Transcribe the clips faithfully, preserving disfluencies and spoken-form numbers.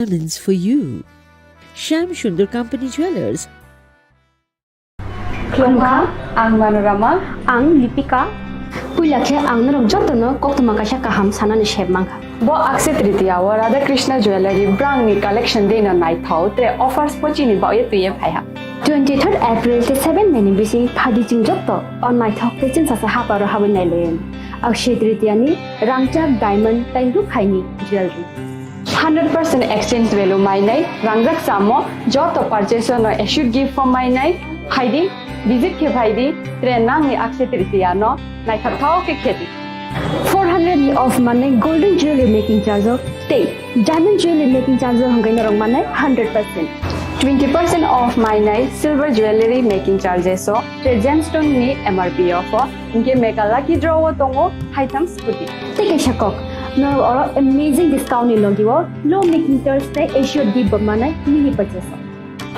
Diamonds for you. Shyam Sundar Company Jewelers. Khulumkha, ang Manorama. Ang Lipika. Puila khe ang norok jotono koktwma kaisa kaham sanani sep mankha. Bo Akshaya Tritiya o Radha Krishna Jewellery brangni collection dino naithok tre offers pochini baoye twiye phaiha. Twenty-third April tei seven May ni bising phaidi chwng joto o naithok tei chwngsasa haparo habwi nailaiyani. Akshaya Tritiya ni rangchak diamond tei rukhaini jewellery. Hundred percent exchange value mainai, rangjak chamo, joto purchase no assured gift form mainai, phaidi, visit khe phaidi, tre nangni Akshaya Tritiya no naithok thao khe khedi. Four hundred ni off manai golden jewelry making charge o tei diamond jewelry making charge o hwnkhai norok manai hundred percent. Twenty percent off mainai silver jewelry making charges o tre gemstone ni M R P o pho. Hinkhe Mega Lucky Draw o tongo haitham scooty. Tei kaisa kok, norok oro amazing discount ni logi o low making charge tei assured gift bo manai mini purchase o.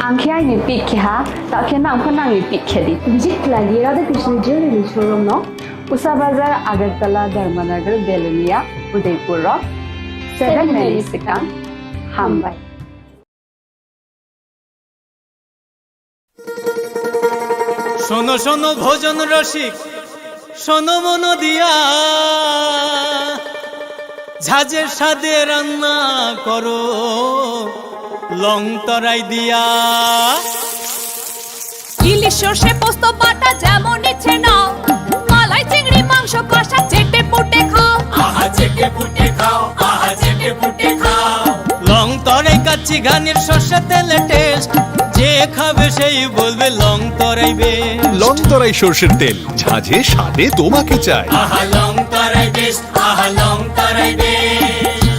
Ang khe aini pick khe ha, ta khe nang pho nangni pick khe di. Visit khlai di Radha Krishna Jewelry showroom no. Usa Bazar, Agartala, Dharmanagar, Belonia, Udaipur rok. Seven May ni swkang. Hambai. শোনো শোনো ভোজন রসিক, শোনো মন দিয়া, ঝাঁঝে স্বাদে রান্না করো লং তরাই দিয়া। ইলিশ সর্ষে পোস্ত বাটা যেমন ইচ্ছে নাও, মালাই চিংড়ি মাংস কষা চেটে পুটে খাও। আহা চেটে পুটে খাও, আহা চেটে পুটে খাও। লং তরাই কাচ্চি ঘানির সর্ষে তেলে টেস্ট, যে খাবে সেই বলবে লং তরাই বেস্ট। লং তরাই সর্ষের তেল, ঝাঁঝে স্বাদে তোমাকে চাই। আহা লং তরাই বেস্ট, আহা Long Tarai best.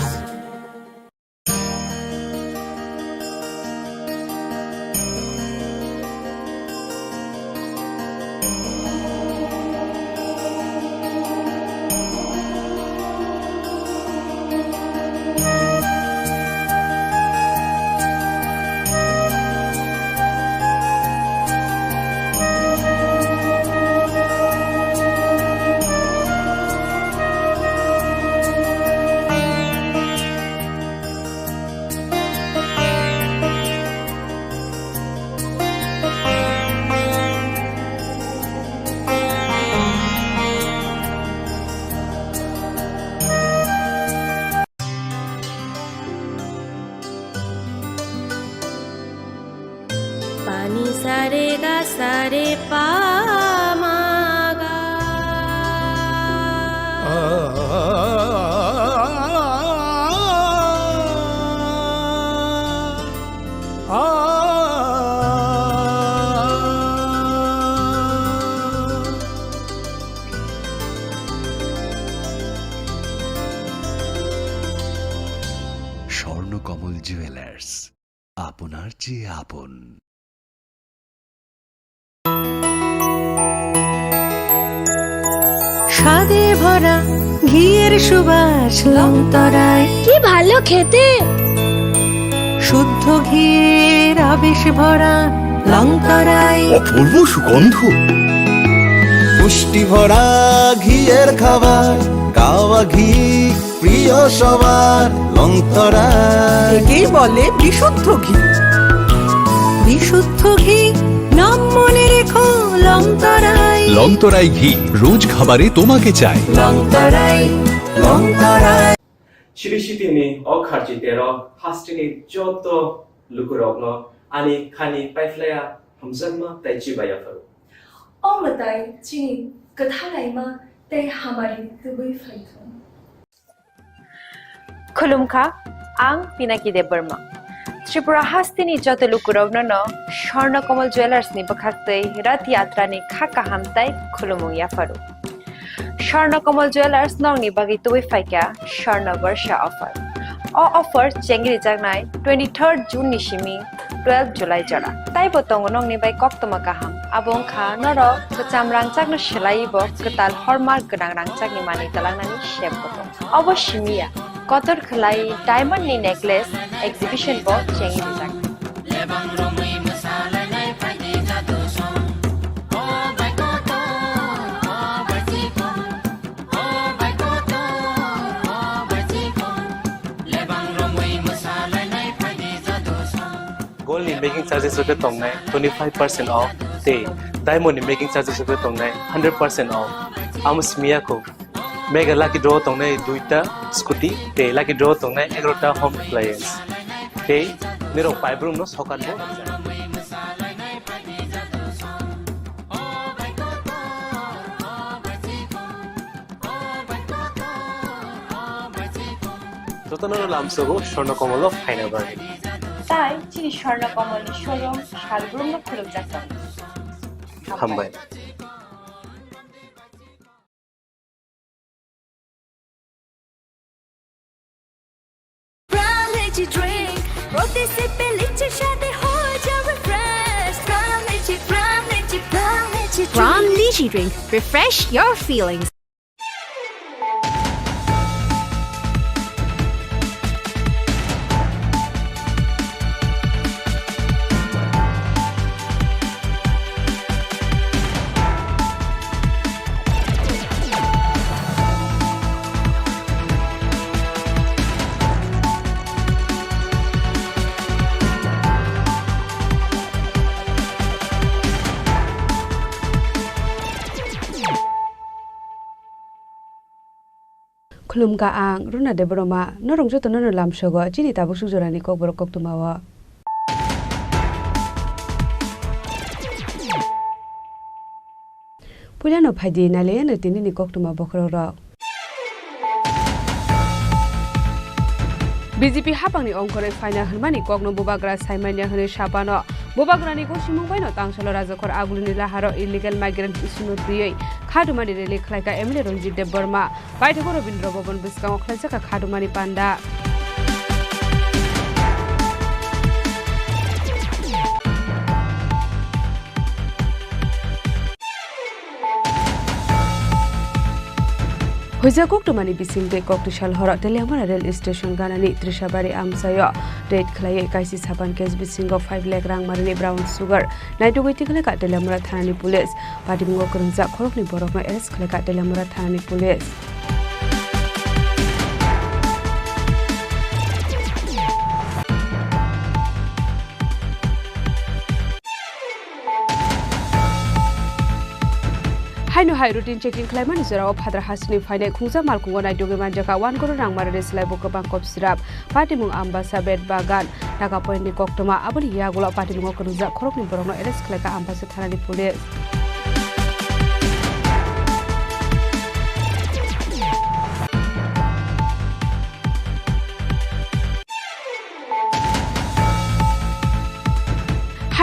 Pani sare ga sare pa ma ga. Swarnakamal jewellers, আপনার চেয়ে আপন। স্বাদে ভরা ঘিয়ের সুবাস লংতরায়। কি ভালো খেতে। শুদ্ধ ঘিয়ের আবেশ ভরা লংতরায়। অপূর্ব সুগন্ধ। পুষ্টি ভরা ঘিয়ের খাবার, গাওয়া ঘি প্রিয় সবার লংতরায়। একেই বলে বিশুদ্ধ ঘি। বিশুদ্ধ ঘি, নাম মনে রেখো লংতরায়। লংতরায় ঘি, রোজ খাবারে তোমাকে চাই। লংতরায়, Longtharai. Chiri sitini o kharchi tero hasteni joto lukurokno ani khani paiphlaiya hamjakma tei chibaiya pharo. O mwtai chini kwthalaima tei hamari tubui phaithung. Khulumkha, ang Pinaki Debbarma. Tripura hasteni joto lukurokno no Swarna Kamal Jewellers ni bwkhaktwi Rath Yatra ni kha kaham tei khulumung yapharu. Swarna Kamal Jewellers nokni bagwi tubui phaikha Swarna Barsha offer. O offer chengri jaknai twenty-third June ni simi twelve July jora. Taibo tongo nokni bai koktwma kaham. Abo wngkha norok kwcham rangchakno swlaiwi bo kwtal hormark gwnang rangchakni manwi twlangnani sep bo tongo. Obo simi ya, kotor khwlai diamond ni necklace exhibition bo chengri rijak. Ni making charges rok khe tongnai twenty five percent off, tei diamond ni making charges rok khe tongnai hundred percent off. Amo simi ya kho, mega lucky draw tongnai duita scooty tei lucky draw tongnai egaroh ta home appliance. Tei nirok paibrum no sokat bo. Jotono lamsogo Swarna Komolo phaina bagwi. Tai chini Swarna Komolni showroom salbrumno khulumjak tongo. Hambai. Pran Lychee Drink। প্রতি সিপে লিচির স্বাদে হয়ে যাবে fresh. Pran Lychee, Pran Lychee, Pran Lychee Drink। Pran Lychee Drink। Refresh your feelings। Khulumkha ang Runa Debbarma, norok jotono no lamsogo chini tabuk suk jorani kokborok koktwmao. Puilano phaidi nailaiano tinini koktwma bokhorokrok. B J P hapangni ongkhorwi phaina hwnmani kokno bubagra saimanya hwnwi sapano. Bubagrani gosimung baino tangsalo Rajakhor Agulini laharo illegal migrant issue-no twiwi kha dumani rally khlaikha M L A Ranjit Debbarma. Paithago Rabindra Bhavan bwskango khlaijak kha kha dumani panda. Huijak koktwmani bisingtwi koktwi sal horo Teliamura rail station ganani Trishabari amchaio raid khlaiwi kaisi sapan case bisingo five lakh rang marini brown sugar naitugwi tikhlaikha Teliamura thanani police. Patimungo kwrwngjak khoroknwi borokno arrest khlaikha Teliamura thanani police. Haino hai routine checking khlaimani jorao phadra hasini phainai khungsa malkhungo naitugwi manjakha one crore rang marini slaibo kwbang kop sirap. Patimung Ambasa, Bet Bagan, Taka Point ni koktwma, aboni yagulo patimungo kwrwngjak khoroknwi borokno arrest khlaikha Ambasa thanani police.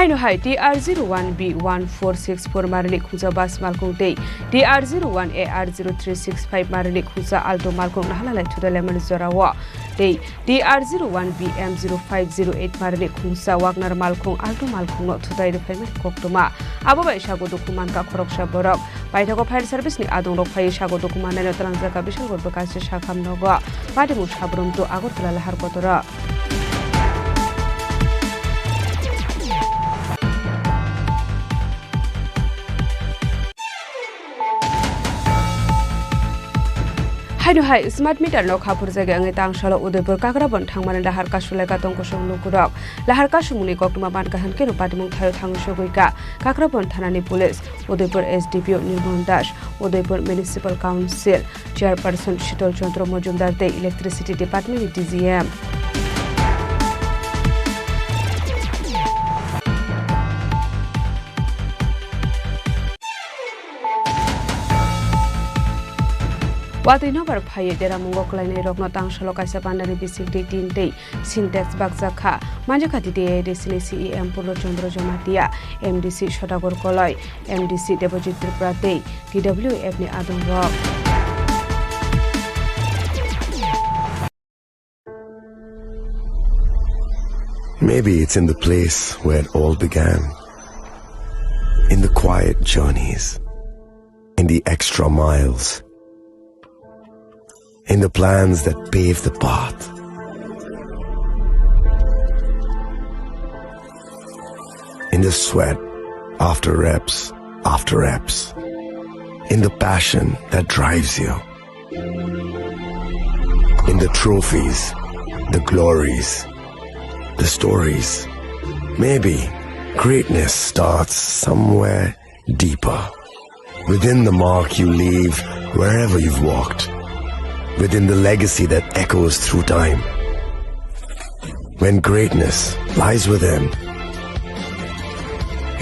Haino hai T R zero one B one four six four marini khungsa bus malkhung tei T R zero one A R zero three six five marini khungsa Alto malkhung nahalalai thudalaimani jorao tei T R zero one B M zero five zero eight marini khungsa Wagner malkhung Alto malkhungno thutai rwphaimani koktwma. Abo bai sago dukhu mankha khoroksa borok. Paithago fire service ni adongrok phaiwi sago dukhu mannaino twlangjakha Bisalgor bwkasi sakham nogo. Patimung Sabrum to Agartala lahar kotoro. Haino hai smart meter no khaphurjagwi wngwi tangsalo Udaipur Kakrabon thangmani lahar kasulaikha tongkosong lukurok. Lahar kasumungni koktwma mankha hwnkhe no patimung thaio thangwi sogwikha Kakrabon thanani police, Udaipur S D P O Nirmon Das, Udaipur Municipal Council Chairperson Shital Chandra Majumdar tei Electricity Department ni D G M. Watwi nobar phaiwi deramungo kwlainai rokno tangsalo kaisa pandani bisingtwi tin tei Sintex bakjak kha. Manjakha T T A A D C ni C E M Purno Chandra Jamatia, M D C Sodagar Koloi, M D C Debojit Tripura tei T W F ni adongrok. Maybe it's in the place where it all began. In the quiet journeys. In the extra miles. In the plans that pave the path. In the sweat after reps after reps. In the passion that drives you. In the trophies, the glories, the stories, Maybe greatness starts somewhere deeper. Within the mark you leave wherever you've walked. Within the legacy that echoes through time. When greatness lies within,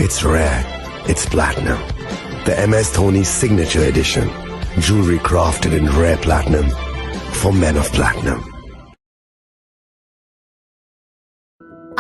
it's rare, it's platinum. The M S Dhoni Signature Edition. Jewelry crafted in rare platinum for men of platinum.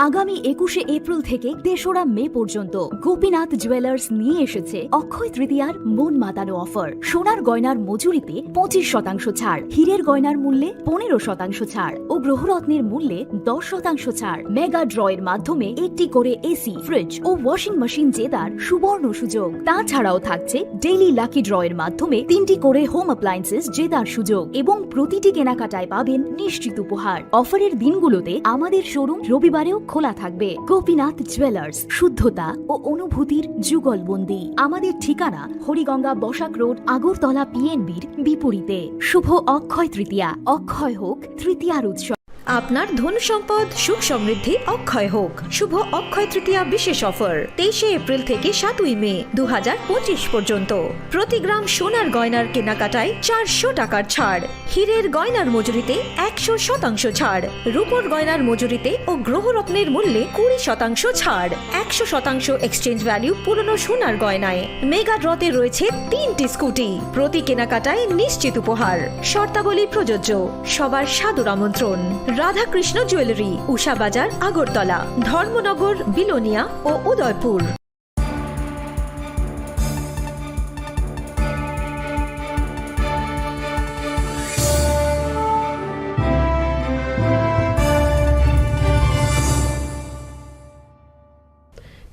আগামী একুশে এপ্রিল থেকে তেসরা মে পর্যন্ত গোপীনাথ জুয়েলার্স নিয়ে এসেছে অক্ষয় তৃতীয়ার মন মাতানো অফার। সোনার গয়নার মজুরিতে পঁচিশ শতাংশ ছাড়, হীরের গয়নার মূল্যে পনেরো শতাংশ ছাড় ও গ্রহরত্নের মূল্যে দশ শতাংশ ছাড়। মেগা ড্রয়ের মাধ্যমে একটি করে এসি, ফ্রিজ ও ওয়াশিং মেশিন জেতার সুবর্ণ সুযোগ। তাছাড়াও থাকছে ডেইলি লাকি ড্রয়ের মাধ্যমে তিনটি করে হোম অ্যাপ্লায়েন্সেস জেতার সুযোগ এবং প্রতিটি কেনাকাটায় পাবেন নিশ্চিত উপহার। অফারের দিনগুলোতে আমাদের শোরুম রবিবারেও খোলা থাকবে। গোপীনাথ জুয়েলার্স, শুদ্ধতা ও অনুভূতির যুগলবন্দি। আমাদের ঠিকানা হরিগঙ্গা বসাক রোড, আগরতলা পিএনবির বিপরীতে। শুভ অক্ষয় তৃতীয়া, অক্ষয় হোক তৃতীয়ার উৎসব। আপনার ধন সম্পদ সুখ সমৃদ্ধি অক্ষয় হোক। শুভ অক্ষয় তৃতীয়া বিশেষ অফার, তেইশে এপ্রিল থেকে সাতই মে দু হাজার পঁচিশ পর্যন্ত। প্রতি গ্রাম সোনার গয়নার কেনাকাটায় চারশো টাকার ছাড়, হীরের গয়নার মজুরিতে একশো শতাংশ ছাড়, রূপোর গয়নার মজুরিতে ও গ্রহরত্নের মূল্যে কুড়ি শতাংশ ছাড়, একশো শতাংশ এক্সচেঞ্জ ভ্যালু পুরনো সোনার গয়নায়। মেগা ড্রতে রয়েছে তিনটি স্কুটি, প্রতি কেনাকাটায় নিশ্চিত উপহার। শর্তাবলী প্রযোজ্য। সবার সাদর আমন্ত্রণ। রাধাকৃষ্ণ জুয়েলারি, উষা বাজার, আগরতলা, ধর্মনগর, বিলোনিয়া ও Udaipur.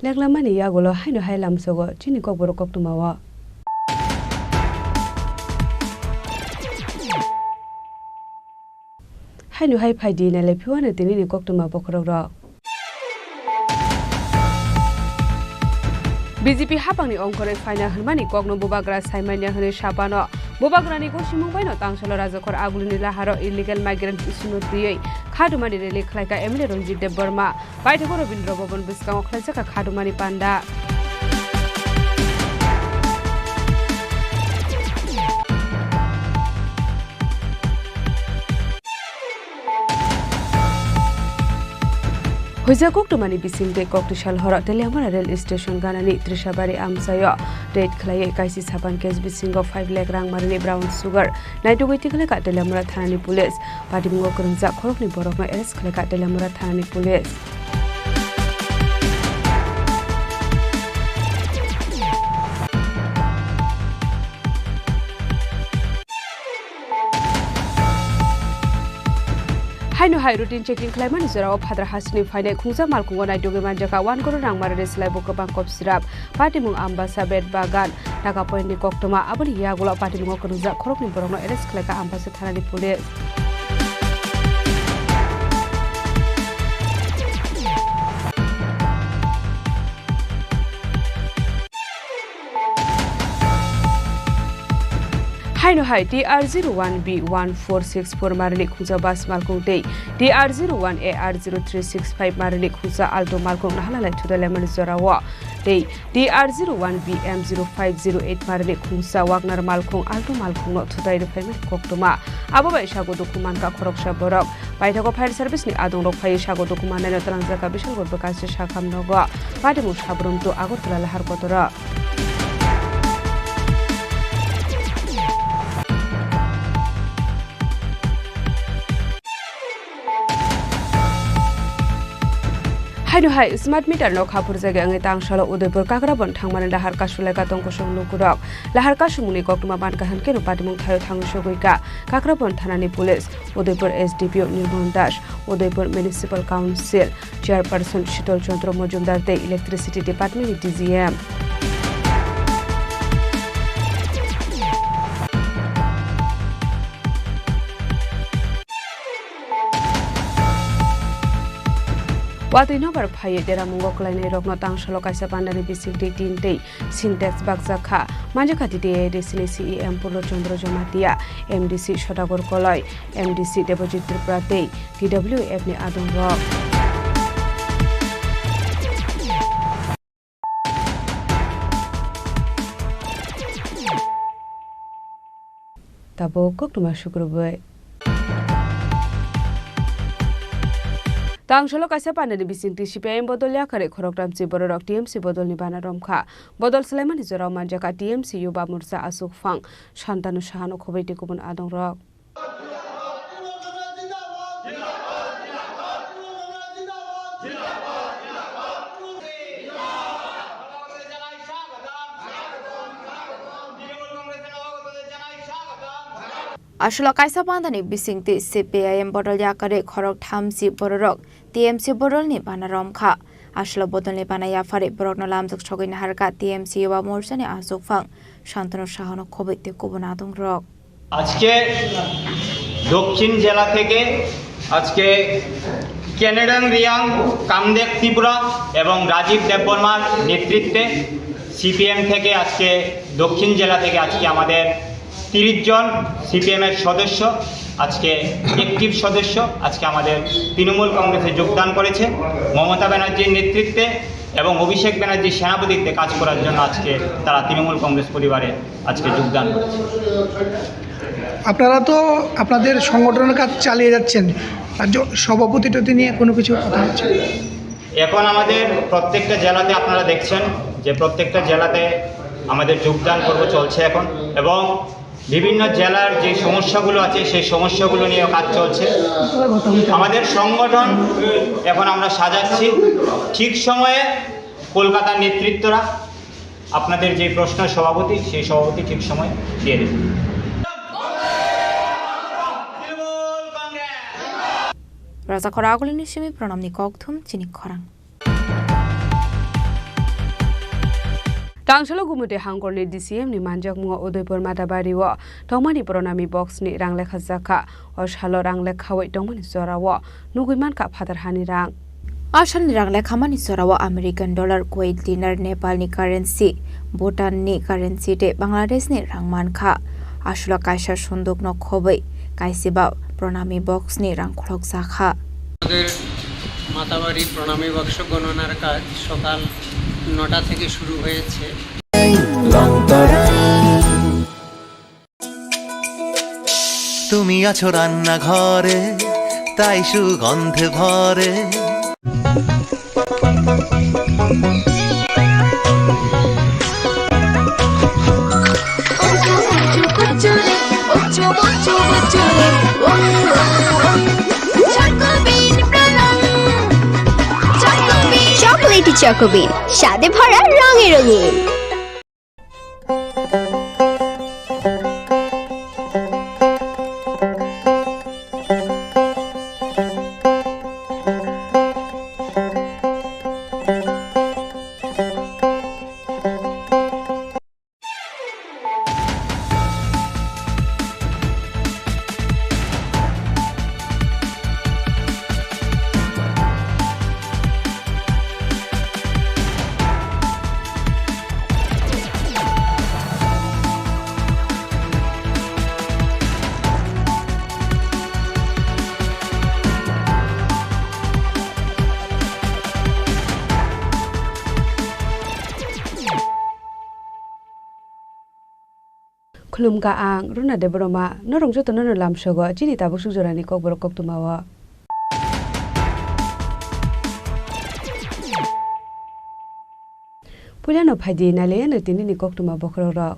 Leklamani yagulo haino hai lamsogo chini kokborok koktwmao. Haino hai phaidi nailai phiwano tinini koktwma bokhorokrok. B J P hapangni ongkhorwi phaina hwnmani kokno bubagra saimanya hwnwi sapano. Bubagrani gosimung baino tangsalo Rajakhor Agulini laharo illegal migrant issue-no twiwi khatumani rally khlaikha M L A Ranjit Debbarma. Paithago Rabindra Bhaban bwskango khlaijak kha khatumani panda. Huijak koktwmani bisingtwi koktisal horo Teliamura rail station ganani Trisabari amchaio raid khlaiwi kaisi sapan case bisingo five lakh rang marini brown sugar naitugwi tikhlaikha Teliamura thanani police. Patimungo kwrwngjak khoroknwi borokno arrest khlaikha Teliamura thanani police. Haino hai routine checking khlaimani jorao phadra hasini phainai khungsa malkhungo naitugwi manjakha one crore rang marini slaibo kwbang kop sirap. Patimung Ambasa, Bed Bagan, Nagapoint ni koktwma. Aboni yagulo patimungo kwrwngjak khoroknwi borokno arrest khlaikha Ambasa thanani police. Haino hai T R zero one B one four six four marini khungsa bus malkhung tei T R zero one A R zero three six five marini khungsa Alto malkhung nahalalai thudalaimani jorao tei T R zero one B M zero five zero eight marini khungsa Wagner malkhung Alto malkhungno thutai rwphaimani koktwma. Abo bai sago dukhu mankha khoroksa borok. Paithago fire service ni adongrok phaiwi sago dukhu mannaino twlangjakha Bishalgarh Bwkhachi Sakham nogo. Patimung Sabrum to Agartala lahar kotoro. Haino hai smart meter no khaphurjagwi wngwi tangsalo Udaipur Kakrabon thangmani lahar kasulaikha tongkosong lukurok. Lahar kasumungni koktwma mankha hwnkhe no patimung thaio thangwi sogwikha Kakrabon thanani police, Udaipur S D P O Nirmal Das, Udaipur Municipal Council Chairperson Shital Chandra Majumdar tei Electricity Department ni D G M. Watwi nobar phaiwi deramungo kwlainairokno tangsalo kaisa pandani bisingtwi tin tei Sintex bakjak kha. Manjakha T T A A D C ni C E M Purno Chandra Jamatia, M D C Sodagar Koloi, M D C Debojit Tripura tei T W F ni adongrok. Tabuk koktwma sukrubwi. Tangsalo kaisa pandani bisingtwi C P I M bodol yakarwi khoroktham si bororok T M C bodolni bana romkha. Bodol swlaimani jorao manjakha T M C Yuba Morcha Achukphang, Santanu Sahano khobwi tei kubun adongrok. Aswlo kaisa pandani bisingtwi C P I M bodol yakarwi khoroktham si bororok T M C bodolni bana romkha. Aswlo bodolni bana yapharwi borokno lamjak sogwi naharkha T M C Yuba Morchani Achukphang Santanu Sahano khobwi tei kubun adongrok. আজকে দক্ষিণ জেলা থেকে আজকে কেনেডং রিয়াং, কামদেব ত্রিপুরা এবং রাজীব দেববর্মার নেতৃত্বে সিপিএম থেকে আজকে দক্ষিণ জেলা থেকে আজকে আমাদের তিরিশ জন সিপিএম এর সদস্য, আজকে অ্যাক্টিভ সদস্য, আজকে আমাদের তৃণমূল কংগ্রেসে যোগদান করেছে। মমতা ব্যানার্জির নেতৃত্বে এবং অভিষেক ব্যানার্জির সেনাপতিত্বে কাজ করার জন্য আজকে তারা তৃণমূল কংগ্রেস পরিবারে আজকে যোগদান করেছে। আপনারা তো আপনাদের সংগঠনের কাজ চালিয়ে যাচ্ছেন, রাজ্য সভাপতি টতি নিয়ে কোনো কিছু কথা হচ্ছে? এখন আমাদের প্রত্যেকটা জেলাতে আপনারা দেখছেন যে প্রত্যেকটা জেলাতে আমাদের যোগদান পর্ব চলছে এখন, এবং বিভিন্ন জেলার যে সমস্যাগুলো আছে সেই সমস্যাগুলো নিয়ে কাজ চলছে। আমাদের সংগঠন এখন আমরা সাজাচ্ছি, ঠিক সময়ে কলকাতার নেতৃত্বরা আপনাদের যে প্রশ্ন সভাপতি, সেই সভাপতি ঠিক সময় দিয়ে দেবে। Rasa khorang agulini simi pranamni kokthum chini khorang. Tangsalo Gumute Hangkorni D C M ni manjakmungo Udaipur Matabari o tongmani Pranami box ni rang lekha jakha. O salo rang lekhawi tongmani jorao nugwi mankha phatar hani rang. A salni rang lekhamani jorao American dollar, Kuwait dinar, Nepalni currency, Bhutanni currency tei Bangladeshni rang mankha. Aswlo kaisa sundukno khobwi kaisiba Pranami boxni rang khulokjakha. আমাদের মাতাবাড়ি প্রণামী বাক্স গণনার কাজ সকাল নটা থেকে শুরু হয়েছে। তুমি আছো রান্নাঘরে, তাই সুগন্ধে ভরে। চকোলেটি চকোবিন, স্বাদে ভরা, রঙে রঙিন। Khulumkha ang Runa Debbarma, norok jotono no lamsogo chini tabuk suk jorani kokborok koktwmao. Puilano phaidi nailaiano tinini koktwma bokhorokrok.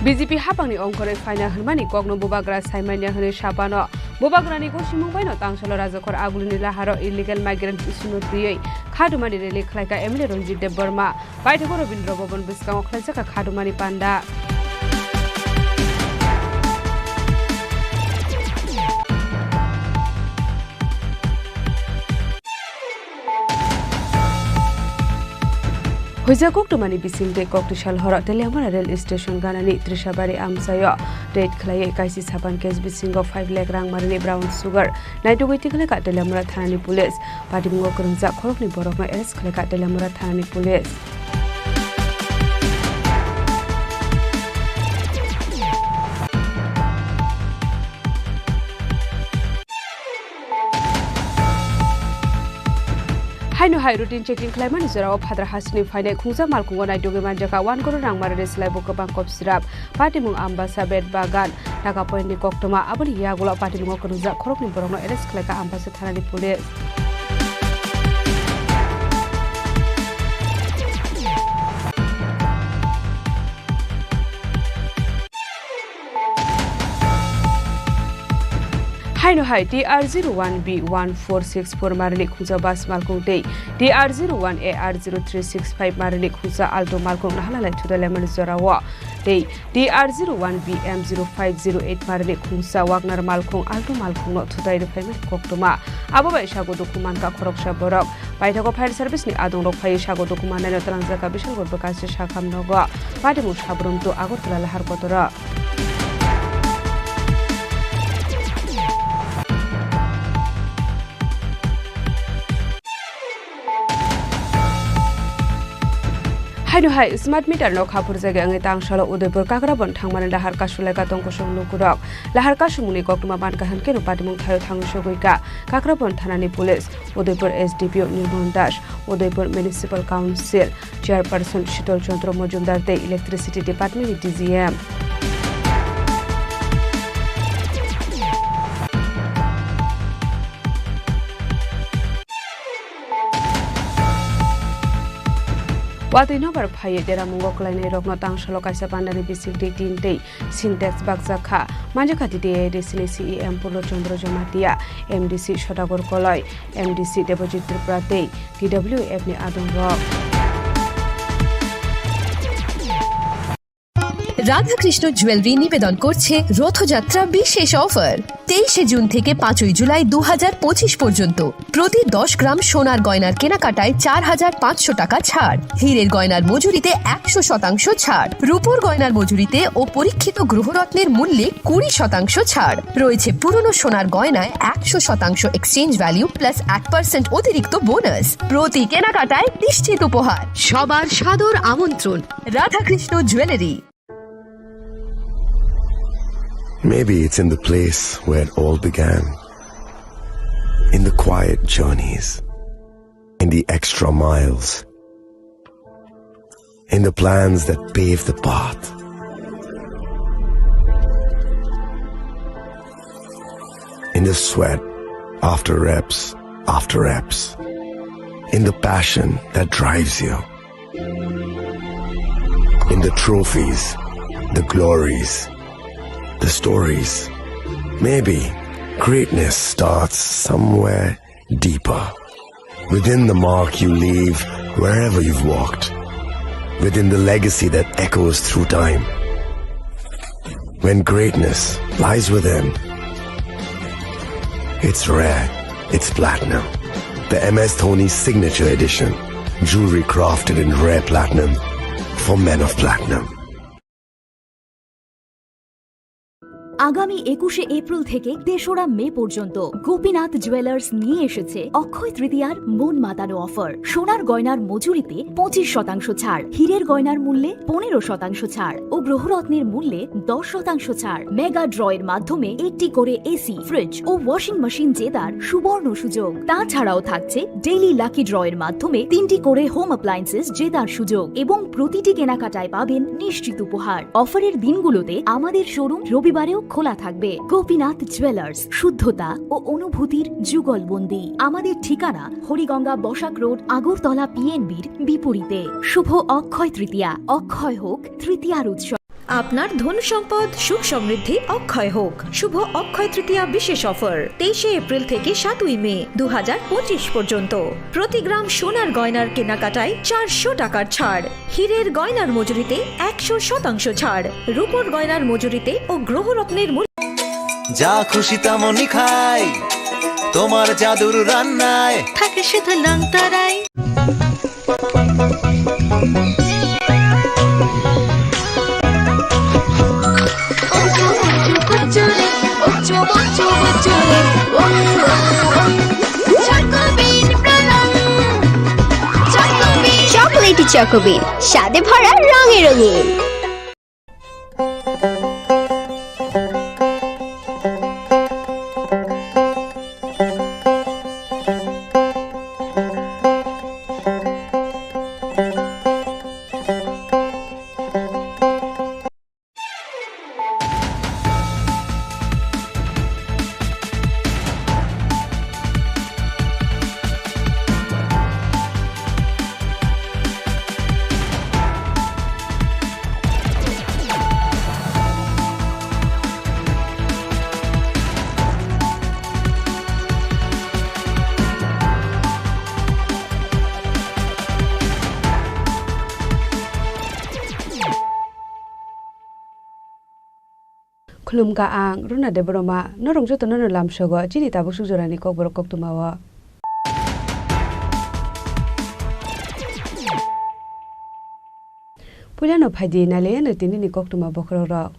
B J P hapangni ongkhorwi phaina hwnmani kokno bubagra saimanya hwnwi sapano. Bubagrani gosimung baino tangsalo rajakhor agulini laharo illegal migrant issue-no twiwi khadumani rally khlaikha M L A Ranjit Debbarma. Paithago Rabindra Bhavan bwskango khlaijak kha khadumani panda. Huijak koktwmani bisingtwi koktwi sal horo Teliamura rail station ganani Trishabari amchaio raid khlaiwi kaisi sapan case bisingo five lakh rang marini brown sugar naitugwi tikhlaikha Teliamura thanani police. Patimungo kwrwngjak khoroknwi borokno arrest khlaikha Teliamura thanani police. Haino hai routine checking khlaimani jorao phadra hasini phainai khungsa malkhungo naitugwi manjakha one crore rang marani slaibo kwbang kop srap. Patimung Ambasa, Bet Bagan, Taka Point ni koktwma, aboni yagulo patimungo kwrwngjak khoroknwi borokno arrest khlaikha Ambasa thanani police. Haino hai T R zero one B one four six four marani khungsa bus malkhung tei T R zero one A R zero three six five marani khungsa Alto malkhung nahalalai thudalaimani jorao tei T R zero one B M zero five zero eight marani khungsa Wagner malkhung Alto malkhungno thudai rwphaimani koktwma. Abo bai sago dukhu mankha khoroksa borok. Paithago fire service ni adongrok phaiwi sago dukhu mannaino twlangjakha Bishalgarh Bwkhachi Sakham nogo. Patimung Sabrum to Agartala lahar kotora. Haino hai smart meter no khaphurjagwi wngwi tangsalo Udaipur Kakrabon thangmani lahar kasulaikha tongkosong lukurok. Lahar kasumungni koktwma mankha hwnkhe no patimung thaio thangwi sogwikha Kakrabon thanani police, Udaipur S D P O Nirmal Das, Udaipur Municipal Council Chairperson Shital Chandra Majumdar tei Electricity Department ni D G M. Watwi nobar phaiwi deramungo kwlainairokno tangsalo kaisa pandani bisingtwi tin tei Sintex bakjak kha. Manjakha T T A D C ni C E M Purno Chandra Jamatia, M D C Sodagar Koloi, M D C Debojit Tripura tei T W F ni adongrok. Radhakrishna jewellery নিবেদন করছে রথযাত্রা বিশেষ অফার। তেইশে জুন থেকে পাঁচই জুলাই দু হাজার পঁচিশ পর্যন্ত প্রতি দশ গ্রাম সোনার গয়নার কেনাকাটায় চার হাজার পাঁচশো টাকা ছাড়, হীরের গয়নার মজুরিতে একশো শতাংশ ছাড়, রূপোর গয়নার মজুরিতে ও পরীক্ষিত গ্রহরত্নের মূল্যে কুড়ি শতাংশ ছাড়। রয়েছে পুরনো সোনার গয়নায় একশো শতাংশ এক্সচেঞ্জ ভ্যালু প্লাস এক পার্সেন্ট অতিরিক্ত বোনাস। প্রতি কেনাকাটায় নিশ্চিত উপহার। সবার সাদর আমন্ত্রণ Radhakrishna jewellery. Maybe it's in the place where it all began. In the quiet journeys, in the extra miles, in the plans that pave the path, in the sweat after reps after reps, in the passion that drives you. In the trophies, the glories, the stories. Maybe greatness starts somewhere deeper. Within the mark you leave wherever you've walked. Within the legacy that echoes through time. When greatness lies within, it's rare, it's platinum. The M S Dhoni Signature Edition. Jewelry crafted in rare platinum for men of platinum. আগামী একুশে এপ্রিল থেকে তেসরা মে পর্যন্ত গোপীনাথ জুয়েলার্স নিয়ে এসেছে অক্ষয় তৃতীয়ার মন মাতানো অফার। সোনার গয়নার মজুরিতে পঁচিশ শতাংশ ছাড়, হীরের গয়নার মূল্যে পনেরো শতাংশ ছাড় ও গ্রহরত্নের মূল্যে দশ শতাংশ ছাড়। মেগা ড্রয়ের মাধ্যমে একটি করে এসি, ফ্রিজ ও ওয়াশিং মেশিন জেতার সুবর্ণ সুযোগ। তাছাড়াও থাকছে ডেইলি লাকি ড্রয়ের মাধ্যমে তিনটি করে হোম অ্যাপ্লায়েন্সেস জেতার সুযোগ এবং প্রতিটি কেনাকাটায় পাবেন নিশ্চিত উপহার। অফারের দিনগুলোতে আমাদের শোরুম রবিবারেও খোলা থাকবে। গোপীনাথ জুয়েলার্স, শুদ্ধতা ও অনুভূতির যুগলবন্দি। আমাদের ঠিকানা হরিগঙ্গা বসাক রোড, আগরতলা পিএনবির বিপরীতে। শুভ অক্ষয় তৃতীয়া, অক্ষয় হোক তৃতীয়ার উৎসব। আপনার ধন সম্পদ সুখ সমৃদ্ধি অক্ষয় হোক। শুভ অক্ষয় তৃতীয়া বিশেষ অফার, তেইশে এপ্রিল থেকে সাতই মে দু হাজার পঁচিশ পর্যন্ত। প্রতি গ্রাম সোনার গয়নার কেনাকাটায় চারশো টাকার ছাড়, হীরের গয়নার মজুরিতে একশো শতাংশ ছাড়, রূপোর গয়নার মজুরিতে ও গ্রহরত্নের মূল্য যা খুশি তেমনই খাই, তোমার জাদুর রান্নায় থাকে শুধু লংতরাই। চকোলেটি চকোবিন, স্বাদে ভরা, রঙে রঙিন। Khulumkha ang Runa Debbarma, norok jotono no lamsogo chini tabuk suk jorani kokborok koktwmao. Puilano phaidi nailaiyano tinini koktwma bokhorokrok.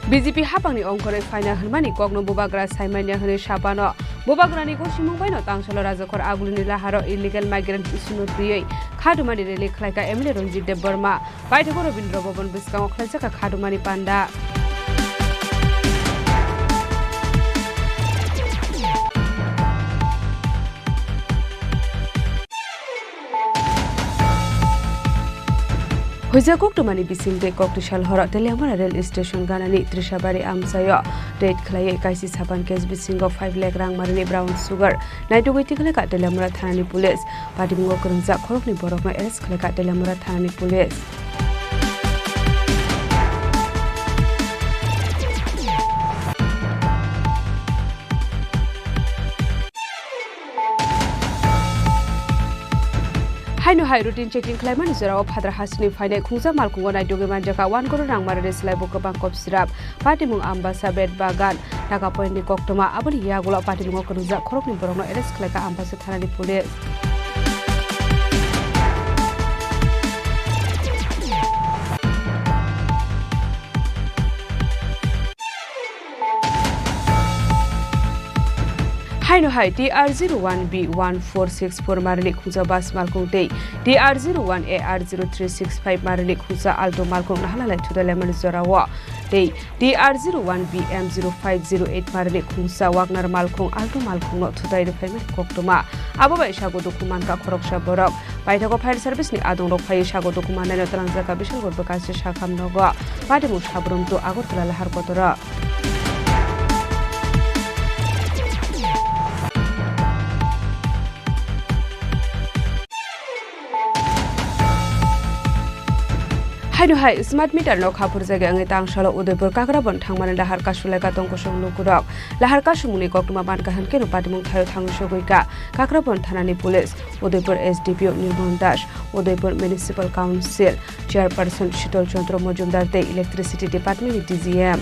B J P haphangni ongkhorwi phaina hwnmani kokno bubagra saimanya hwnwi sapano. Bubagrani gosimung baino tangsalo rajakhor agulini laharo illegal migrant issue-no twiwi khadumani rally khlaikha M L A Ranjit Debbarma. Paithago Rabindra Bhaban bwskango khlaijakha khadumani panda. Huijak koktwmani bisingtwi koktwsal horo Teliamura rail station ganani Trishabari amchaio raid khlaiwi kaisi sapan case bisingo five lakh rang marini brown sugar naitugwi tikhlaikha Teliamura thanani police. Patimungo kwrwngjak khoroknwi borokno arrest khlaikha Teliamura thanani police. Haino hai routine checking khlaimani jorao phadra hasini phainai khungsa malkhungo naitugwi manjakha one crore rang marini slaibo kwbang kop sirap. Patimung Ambasa, Bet Bagan, Taka Point ni koktwma. Aboni yagulo patimungo kwrwngjak khoroknwi borokno arrest khlaikha Ambasa thanani police. Haino hai T R zero one B one four six four marini khungsa bus malkhung tei T R zero one A R zero three six five marini khungsa Alto malkhung nahalalai thudalaimani jorao tei T R zero one B M zero five zero eight marini khungsa Wagner malkhung Alto malkhungno thutai rwphaimani koktwma. Abo bai sago dukhu mankha khoroksa borok. Paithago fire service ni adongrok phaiwi sago dukhu mannaino twlangjakha Bisalgor bwkhachi sakham nogo. Patimung Sabrum to Agartala lahar kotoro. Haino hai smart meter no khaphurjagwi wngwi tangsalo Udaipur Kakrabon thangmani dahar kasulaikha tongkosong lukurok. Lahar kasumungni koktwma mankha hwnkhe no patimung thaio thangwi sogwikha Kakrabon thanani police, Udaipur S D P O Nirmol Das, Udaipur Municipal Council Chairperson Shital Chandra Majumdar tei Electricity Department ni D G M.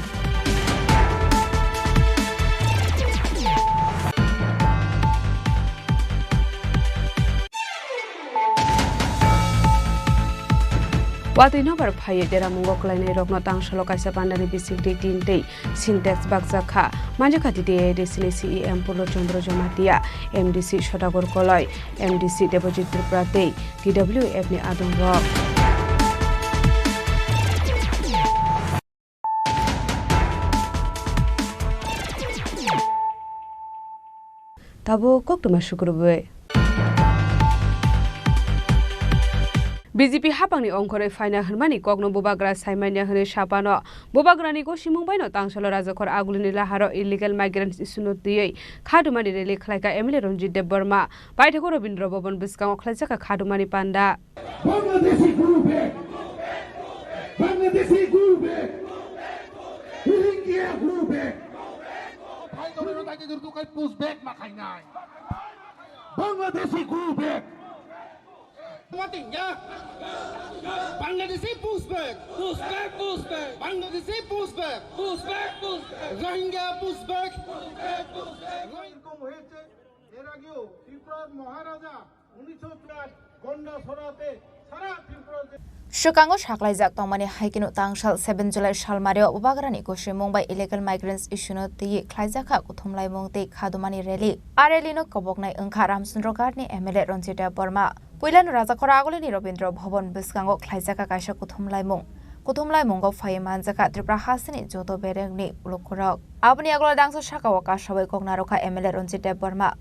Watwi nobar phaiwi deramungo kwlainairokno tangsalo kaisa pandani bisingtwi tin tei Sintex bakjak kha. Manjakha T T A A D C ni C E M Purno Chandra Jamatia, M D C Sodagar Koloi, M D C Debojit Tripura tei T W F ni adongrok. Tabuk koktwma sukrubwi. B J P haphangni ongkhorwi phaina hwnmani kokno bubagra saimanya hwnwi sapano. Bubagrani gosimung baino tangsalo rajakhor agulini laharo illegal migrants issue-no twiwi khadumani rally khlaikha M L A Ranjit Debbarma. Paithago Rabindra Bhaban bwskango khlaijakha khadumani panda. Bangladeshi go back. Bangladeshi go back. Rohingya go back. Bangladeshi go back. Matinga. Bangladeshi push back. Push back, push back. Bangladeshi push back. Push back, push back. Rohingya push back. Push back, push back. এরকম হয়েছে, এর আগেও ত্রিপুরার মহারাজা উনিশশো চুয়াত্তর গন্ডাছড়াতে সারা ত্রিপুরা যে Swkango saklaijak tongmani hai kheno tangsal seven July salmario bubagrani gosimung bai illegal migrants issue-no twiwi khlaijakha kuthumlaimung tei khadumani rally. A rally-no koboknai wngkha Ramchandra Ghat-ni M L A Ranjit Debbarma. Puilano rajakhor agulini Rabindra Bhaban bwskango khlaijakha kaisa kuthumlaimung. Kuthumlaimungo phaiwi manjakha Tripura hasteni joto berengni lukurok. Aboni yagulo dangsa sakao kasawi kok narwkha M L A Ranjit Debbarma.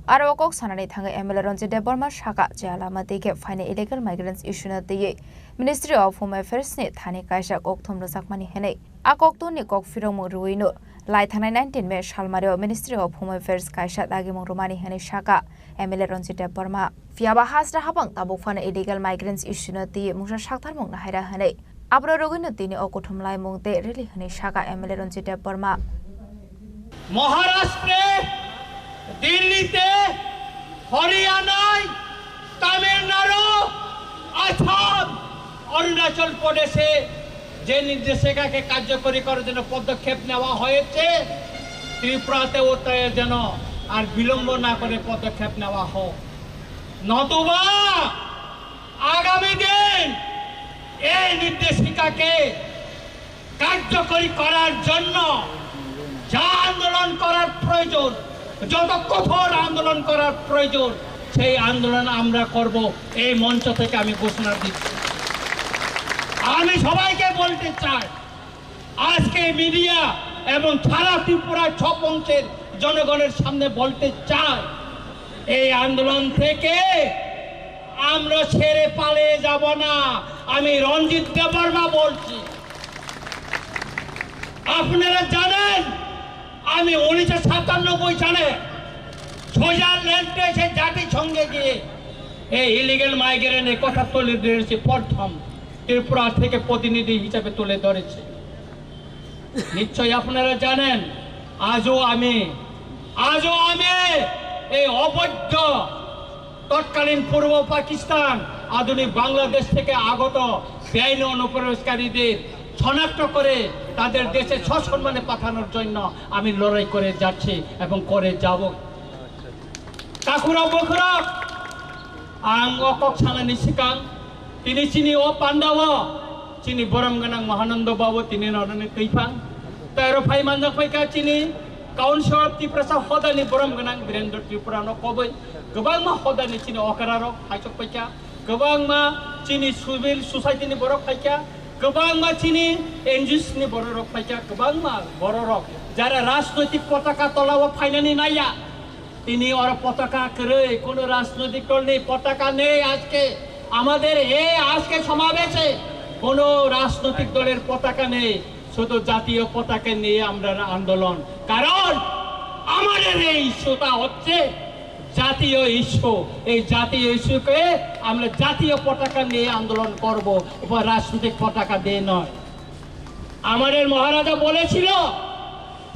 Aro o kok sanani thangwi M L A Ranjit Debbarma sakha, je lama twi khe phainai illegal migrants issue-no twiwi Ministry of Home Affairs-ni thani kaisa kokthum rwjakmani hwnwi. A kokthumni kok phirokmung rwino lai thangnai nineteen May salmario Ministry of Home Affairs kaisa dagimung rwmani hwnwi sakha M L A Ranjit Debbarma. Phiyaba hasra habang tabuk phano illegal migrants issue-no twiwi mungsa saktarmung nahaira hwnwi. Abro rwgwino tini o kuthumlaimung tei rally hwnwi sakha M L A Ranjit Debbarma. মহারাষ্ট্রে, দিল্লিতে, হরিয়ানায়, তামিলনাড়ু, আসাম, অরুণাচল প্রদেশে যে নির্দেশিকাকে কার্যকরী করার জন্য পদক্ষেপ নেওয়া হয়েছে, ত্রিপুরাতেও তাই যেন আর বিলম্ব না করে পদক্ষেপ নেওয়া হোক, নতুবা আগামী দিন এই নির্দেশিকাকে কার্যকরী করার জন্য যা আন্দোলন করার প্রয়োজন, যত কঠোর আন্দোলন করার প্রয়োজন, সেই আন্দোলন আমরা করব। এই মঞ্চ থেকে আমি ঘোষণা দিচ্ছি। আমি সবাইকে বলতে চাই, আজকে মিডিয়া এবং সারা ত্রিপুরা ছৌ বংশের জনগণের সামনে বলতে চাই, এই আন্দোলন থেকে আমরা ছেড়ে পালিয়ে যাব না। আমি রঞ্জিত দেববর্মা বলছি। আপনারা জানেন, আমি উনিশশো সাতানব্বই সালে সুইজারল্যান্ডে এসে জাতিসংঘে গিয়ে এই ইলিগ্যাল মাইগ্রেন্টের কথা তুলে ধরেছি, প্রথম ত্রিপুরা থেকে প্রতিনিধি হিসাবে তুলে ধরেছি। নিশ্চয়ই আপনারা জানেন, আজও আমি, আজও আমি এই অবৈধ তৎকালীন পূর্ব পাকিস্তান, আধুনিক বাংলাদেশ থেকে আগত বেআইনি অনুপ্রবেশকারীদের শনাক্ত করে তাদের দেশে সসম্মানে পাঠানোর জন্য আমি লড়াই করে যাচ্ছি এবং করে যাব। Takhurok bukhurok, ang o kok salani swkang, tini chini o pandao chini borom gwnang Mahananda Babu tini norani twiphang. Tei oro phai manjak phaikha chini Council of Tiprasa hodani borom gwnang Birendra Tripura no koboi, kwbangma hodani chini okra rok phaisok phaikha, kwbangma chini civil society ni borok phaikha, kwbangma chini N G Os ni borok rok phaikha, kwbangma borok rok jara rajnoitik potaka tola o phainani naiya. Tini oro potaka kwrwi, কোনো রাজনৈতিক দল নেই, পতাকা নেই আজকে। আমাদের এই আজকে সমাবেশে কোনো রাজনৈতিক দলের পতাকা নেই, শুধু জাতীয় পতাকা নিয়ে আমরা আন্দোলন। কারণ আমাদের এই ইস্যুটা হচ্ছে জাতীয় ইস্যু। এই জাতীয় ইস্যুকে আমরা জাতীয় পতাকা নিয়ে আন্দোলন করব, উপর রাজনৈতিক পতাকা দিয়ে নয়। আমাদের মহারাজা বলেছিল,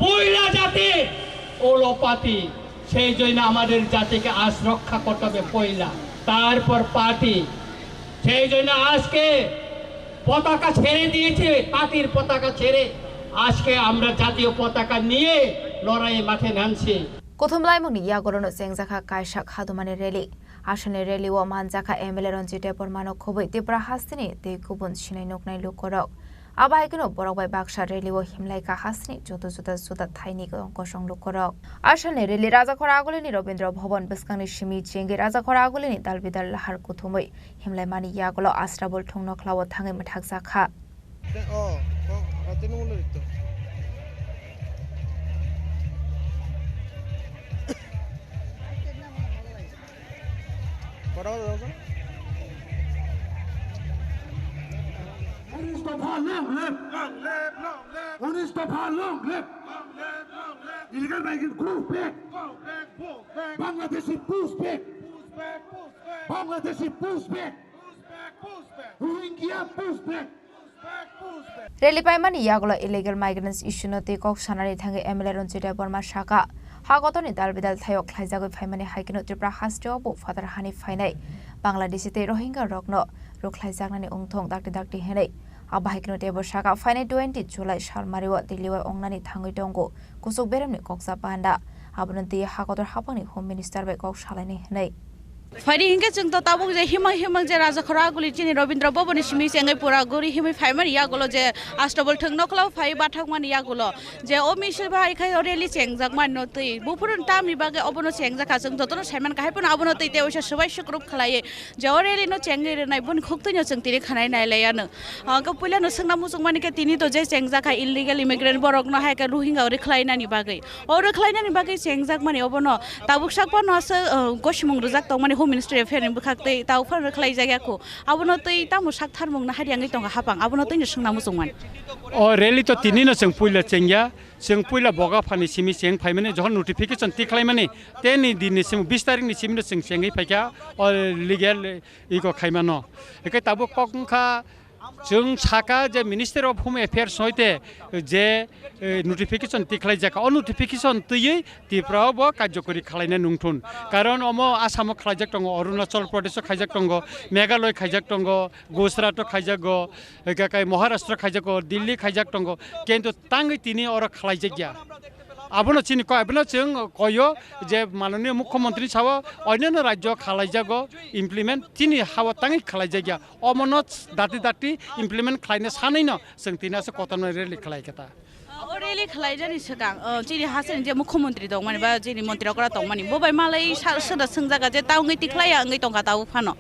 পয়লা জাতি হলো পাতি। সেই জন্য আমাদের জাতিকে আজ রক্ষা করতে হবে পয়লা, তারপর পার্টি। সেই জন্য আজকে পতাকা ছেড়ে দিয়েছে, পার্টির পতাকা ছেড়ে আজকে আমরা জাতীয় পতাকা নিয়ে লড়াইয়ে মাঠে নামছি। Kuthumlaimungni yagorono chengjakha kaisa khadumani rally. Asalni rally o manjakha M L A Ranjit Debbarmano khobwi Tipra hasteni tei kubun sinai nuknai lukorok. Abo hai kheno borok bai baksa rally o himlaikha hasteni juda juda juda thaini kosong lukorok. Asalni rally Rajakhor Agulini Rabindra Bhaban bwskangni simi chengwi Rajakhor Agulini dalbidal lahar kuthumwi himlaimani yagulo Asrabul thung nokhlao thangwi mwthakjakha. উনিশ দফা long live! Long live, long live! উনিশ দফা long live! Long live, long live! Illegal migrant go back! Go back, go back! Bangladeshi push back! Push back, push back! Bangladeshi push back! Push back, push back! Rohingya push back! Rally paimani yagulo illegal migrants issue no twi kok sanani thangwi M L A Ranjit Debbarma saka, ha kotorni dalbidal thaio khlaijagwi phaimani hai kheno Tripura hasteo bo phatar hani phainai Bangladeshi tei Rohingya rokno rwkhlaijaknani wngthong dakti dakti hinwi. Abo hai kheno teibo saka phainai twenty July salmario Delhi o wngnani thangwi tongo kuchuk beremni koksa panda. Abono twi ha kotor haphangni Home Minister bai kok salainai hinwi. Phaidi hinkhe chwng to tabuk je himang himang je Rajakhor Aguli chini Rabindra Bhaban ni simi chengwi pura guri himwi phaimani yagulo je Astabul thwng nokhlao phai bathakmani yagulo je o misil bai khai o rally chengjak mani no twi buphuru tamni bagwi obono chengjak kha chwng jotono saiman kahai phano abono twi tei oisa swbai sukrub khlaiwi je o rally no chengwi rwnai boni khuktwi no chwng tini khanai nai lai ano. Hwnkhe puila no swngna muchung mani khe tini to je chengjak kha illegal immigrant borok no hai khe Rohingya o rwkhlai nani bagwi. O rwkhlainani bagwi chengjakmani obono tabuk sakphano aswk, uh, gosimung rwjak tongmani Home Ministry Affair ni bwkhak tei tabuk phano rwkhlaijak ya kho. Abono twi tamo sak tharmung na hari wngwi tongo hapang, abono twino swngna muchungmani. O rally to tinino chwng puila chengya, chwng puila Bogaphani simi cheng phaimani, jokhon notification tikhlaimani, teni dinni simi bis tarikni simino chwng chengwi phaikha o legal iko khaimano. Hwnkhe tabuk kok wngkha, Chwng saka je Ministry of Home Affairs hoite je, eh, notification tikhlai jaka, o notification twiwi Tripura o bo karjokori khwlaina nungthun. Karon omo Assam o khwlaijak tongo, Arunachal Pradesh o khaijak tongo, Meghalaya khaijak tongo, Gujarat o khaijago, eka kai Maharashtra khaijago, Delhi khaijak tongo, kintu tangwi tini oro khwlaijakya. Abono chini ko-, abono chwng koyo je mananiya mukhyamantri sao oinano rajyo khwlaijago implement, chini hao tangwi khwlaijakya. Omono dati dati implement khwlaina sanwino chwng tini aswk kotorma rally khwlaikha ta. O rally khwlaijani swkang, o, chini hasteni je mukhyamantri tongmani ba chini mantri okra tongmani, bo bai malai sa-, soda swngjaga je ta wngwi tikhlaiya wngwi tongkha tabuk phano.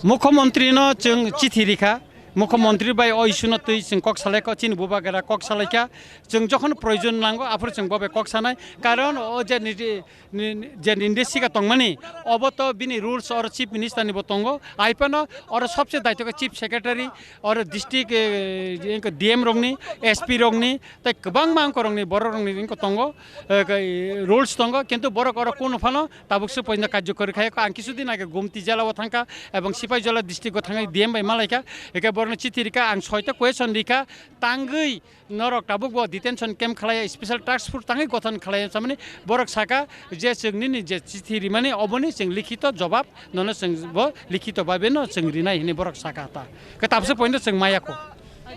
Mukhyamantri no chwng chithi rikha, mukhyamantri bai o issue no twi chwng kok salaikha, chini bubagra kok salaikha, chwng jokhon proyojon nango aphuru chwng bo bai kok sanai, karon o je niji ni, ni, je ninde sika tongmani, obo to bini rules oro Chief Minister ni bo tongo. Aipano oro sobse daitokhe Chief Secretary, oro district, eh, engko D M rokni, S P rokni, tei kwbangma engko rokni, borok rokni engko tongo, eh, kai rules tongo, kintu borok oro kuno phano tabuk se poino karjokori khai. Ang kisu din age Gumti jela o thangkha, ebong Sipaijala district o thangwi D M bai malaikha, eke borokno chithi rikha, ang soita question rikha, tangwi norok tabuk bo detention camp khlaiya, special task force tangwi gothon khlaiya, samani borok saka je chwng nini je chithi rimani oboni chwng likhito jobab nono chwng bo likhito babe no chwng rinai hini borok saka ta. Ke tabse poino chwng maya ko.